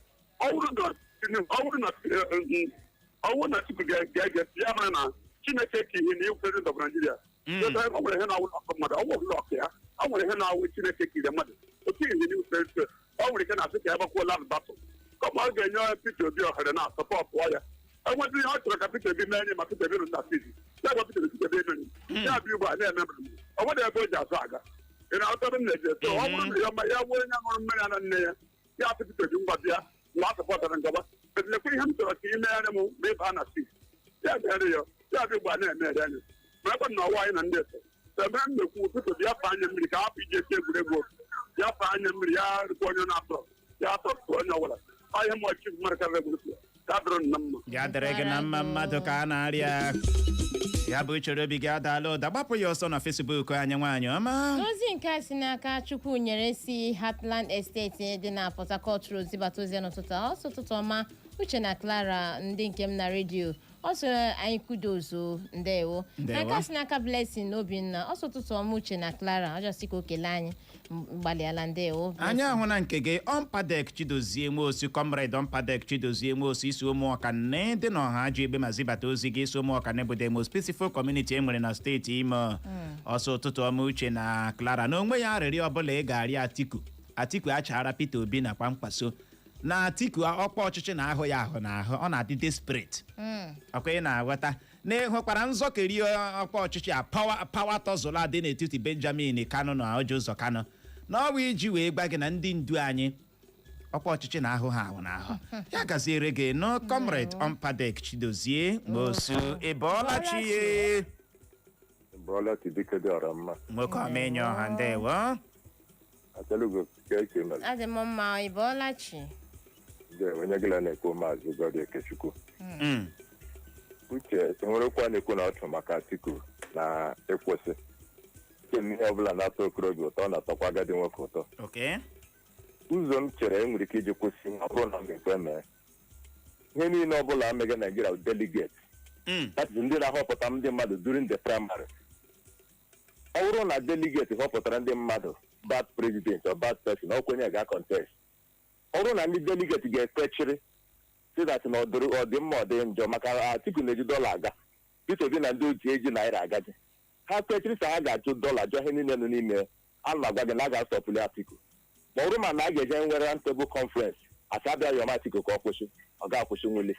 Ọ bụrụ na Tinubu, ọ bụrụ na Ọ bụrụ na Atiku ga-ege ntị, ya mara na Chineke ka ihe na iwu president of Nigeria. Ọ nwere ihe na-awụ ọkụ mmadụ, ọ nwere ọkụ ya, ọ nwere ihe na-awụ Chineke kiri mmadụ. Otu ihe n'iwu president, ọ nwere ike na-asị ka ya gbakwuo last battle. Kama ọ ga-enye Peter Obi ohere na support ya. Enwetụ ihe ọ chọrọ ka Peter Obi mee ma Peter Obi nọ na seat. Ya gwa Peter Obi, Peter Obi emeri. Ya bịa ugbu a na-eme ọ nwere ebe o ji azụ aga. Ị na-aghọta ebe m na-eje? So ọ bụrụ na ya ma ya nwee onye ṅụrụ mmiri ara nne ya, ya asị Peter Obi, ngwa bịa mgbe a supportara ngaba. Lekwa ihe m chọrọ ka ị megharị m ma ị baa na seat. Ya mere ya, ya bịa ugbu a na-eme ere anya. Ma ekwe na ọwa anyị na ndị eso. Ebe m na-ekwu, Peter Obi ya faa anya mmiri ka hapụ iji esi egwuregwu. Ya faa anya mmiri, ya rikwa onye na-atọ ya atọ onye ọbụla. Ọ ihe m ọchị mmadụ karịrị egwuregwu. Ya dịrị na mma. Ya dịrị gị na mma. Mmadụ ka a na-arịa ya bụ uchere obi gị adaala ụda. Gbapụ ya ọsọ na Facebook anyị, nwaanyị ọma. N'ozi nke a si n'aka Chukwu nyere si Heartland Estate dị na Port Harcourt Road zibata ozi ya n'ụtụtụ a. Ọsọ, ụtụtụ ọma, Uche na Clara, ndị nke m na redio. Ọ sị anyị kudozo, ndewo. Ndewo. Na nke a si n'aka Blessing Obinna, ọsọ, ụtụtụ ọma, Uche na Clara. Ọ jọsị ka o kelee anyị. Gbalịala, ndewo. Anyị ahụ na nke gị, Ọmpadek Chidozie Nwosu, Comrade Ọmpadek Chidozie Nwosu, isi ụmụ ọkanne dị n'ọha ji egbe ma zibata ozi gị. Isi ụmụ ọkanne bụ the most peaceful community e nwere na steeti Imo. Ọsọ, ụtụtụ ọma, Uche na Clara. Na onwe ya arịrịọ ọbụla ị ga-arịọ Atiku, Atiku achara Peter Obi na Kwankwaso na Atiku ọkwa ọchịchị na-ahụ ya ahụ n'ahụ, ọ na-adị desperate. Ọkwa ị na-aghọta na ịhụkwara nzọkeri ọkwa ọchịchị a, power tussle a dị n'etiti Benjamin Kanu na Orji Uzor Kalu, na ọ bụ iji wee gwa gị na ndị ndu anyị, ọkwa ọchịchị na-ahụ ha ahụ n'ahụ. Ya gaziere gị nụ, Comrade Ọmpadek Chidozie Nwosu. Ị bọọla chi ye? Bọọla Tidike dị ọra mma. Nwoke ọma, ọha, ndewo. Achalugo ka eke mere. Adị m mma, ị bọọla chi? Ndị onye gịla na-ekwu, Maazị Gọdị Ekechukwu. Uche, enwerekwa na-ekwu na ọchụ maka Atiku na ịkwụsị. Kem ihe ọbụla na-atọ okorobịa ụtọ, ọ na-atọkwa agadi nwoke ụtọ. Ụzọ m chere e nwere ike iji kwụsị, ọ bụrụ na m ga-ekwe mee, ihe niile ọbụla amega Naijiria bụ delegate. That is ndị na-ahọpụta ndị mmadụ during the primary. Ọ bụrụ na delegate họpụtara ndị mmadụ bad president or bad person, ọ kwenye ga contest. Ọ bụrụ na ndị delegate ga-ekwechiri si that na ọ dị mma, ọ dị njọ, maka Atiku na-eji dọla aga, Peter Obi na ndị otu eji naira agaji, ha kwechiri sị ha ga-ajụ dọla, jụọ ihe niile nọ n'ime, a na-agwa gị na a ga-asọpụli Atiku. Ma ọ bụrụ ma na a ga-eje nwere round table conference, asị abịa yọm Atiku ka ọ kwụsị, ọ ga-akwụsị nwuli,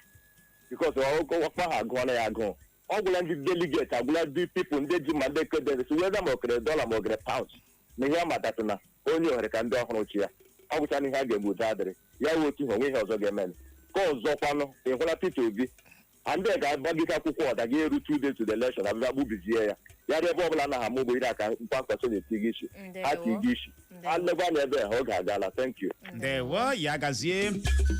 because ọkpa ha agụọla ya agụụ. Ọ gwụla ndị delegate, agwụla ndị people, ndị ji ma ndị kedere weda ma okere dọla ma okere pounds na ihe amatatụ na onye ohere ka ndị ọhụrụ chi ya. Ọ gwụcha na ihe a ga-egbu udo adịrị ya wụ otu ihe onwe ihe ọzọ ga-eme. Ka ọzọ kwanụ, ị hụla Peter Obi ndị ga-agbagide akwụkwọ ọda ga-eru 2 days to the election, abịa gbubizie ya. Ya dị ebe ọbụla anaghị ama ụgbọ ire aka Kwankwaso na-eti gị isi, ha ti gị isi, ha legwa anya ebe ha oge agaala. Thank you. Ndewo, ya gazie.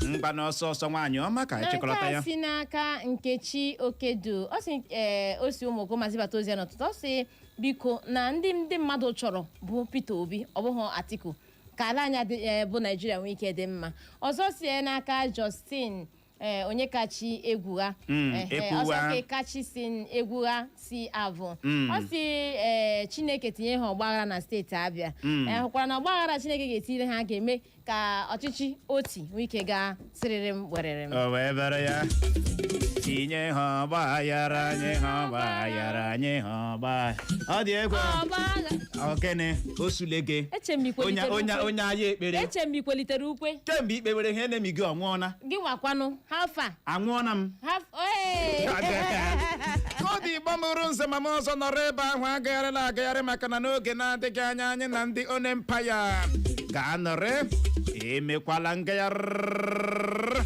Mgba n'ọsọ ọsọ, nwaanyị ọma, ka Na nke echekọlọta a ya. si n'aka Nkechi Okedu, ọ sị ee, o si ụmụ ma zibata ozi ya n'ụtụtụ. Ọ sị biko, na ndị mmadụ chọrọ bụ Peter Obi, ọ bụghị Atiku, ka ala anya dị bụ Naijiria nwee ike dị mma. Ọzọ si n'aka Justin Onyekachi Egwugha. Ehe, Ekwugha. ọzọ ka kachi si Egwugha si avụ. Ọ si ee, Chineke tinye ha ọgbaghara na steeti Abịa. Hụkwara na ọgbaghara Chineke ga-etinye ha ga-eme ka ọchịchị oti nwee ike gaa sịrịrị m werere m. O wee bere ya, tinye ha ọgbaghara, nye ha ọgbaghara, nye ha ọgbaghara. Ọ dị egwu. Ọgbaghara. Okene osulege. Eche m onye ikwelitere onye ukwe. Onye agha ekpere. Eche m ikwelitere ukwe. Kemgbe ikpe were ihe na-emi gị, ọnwụọna. Gị nwakwanụ hafa. Anwụọna m. Haf ee. Ka ọ dị, Igbo mụrụ nze mama ọzọ nọrọ ebe ahụ agagharịla agagharị, maka na n'oge na-adịghị anya, anyị na ndị onempaya ga-anọrị. Emekwala ngagharị.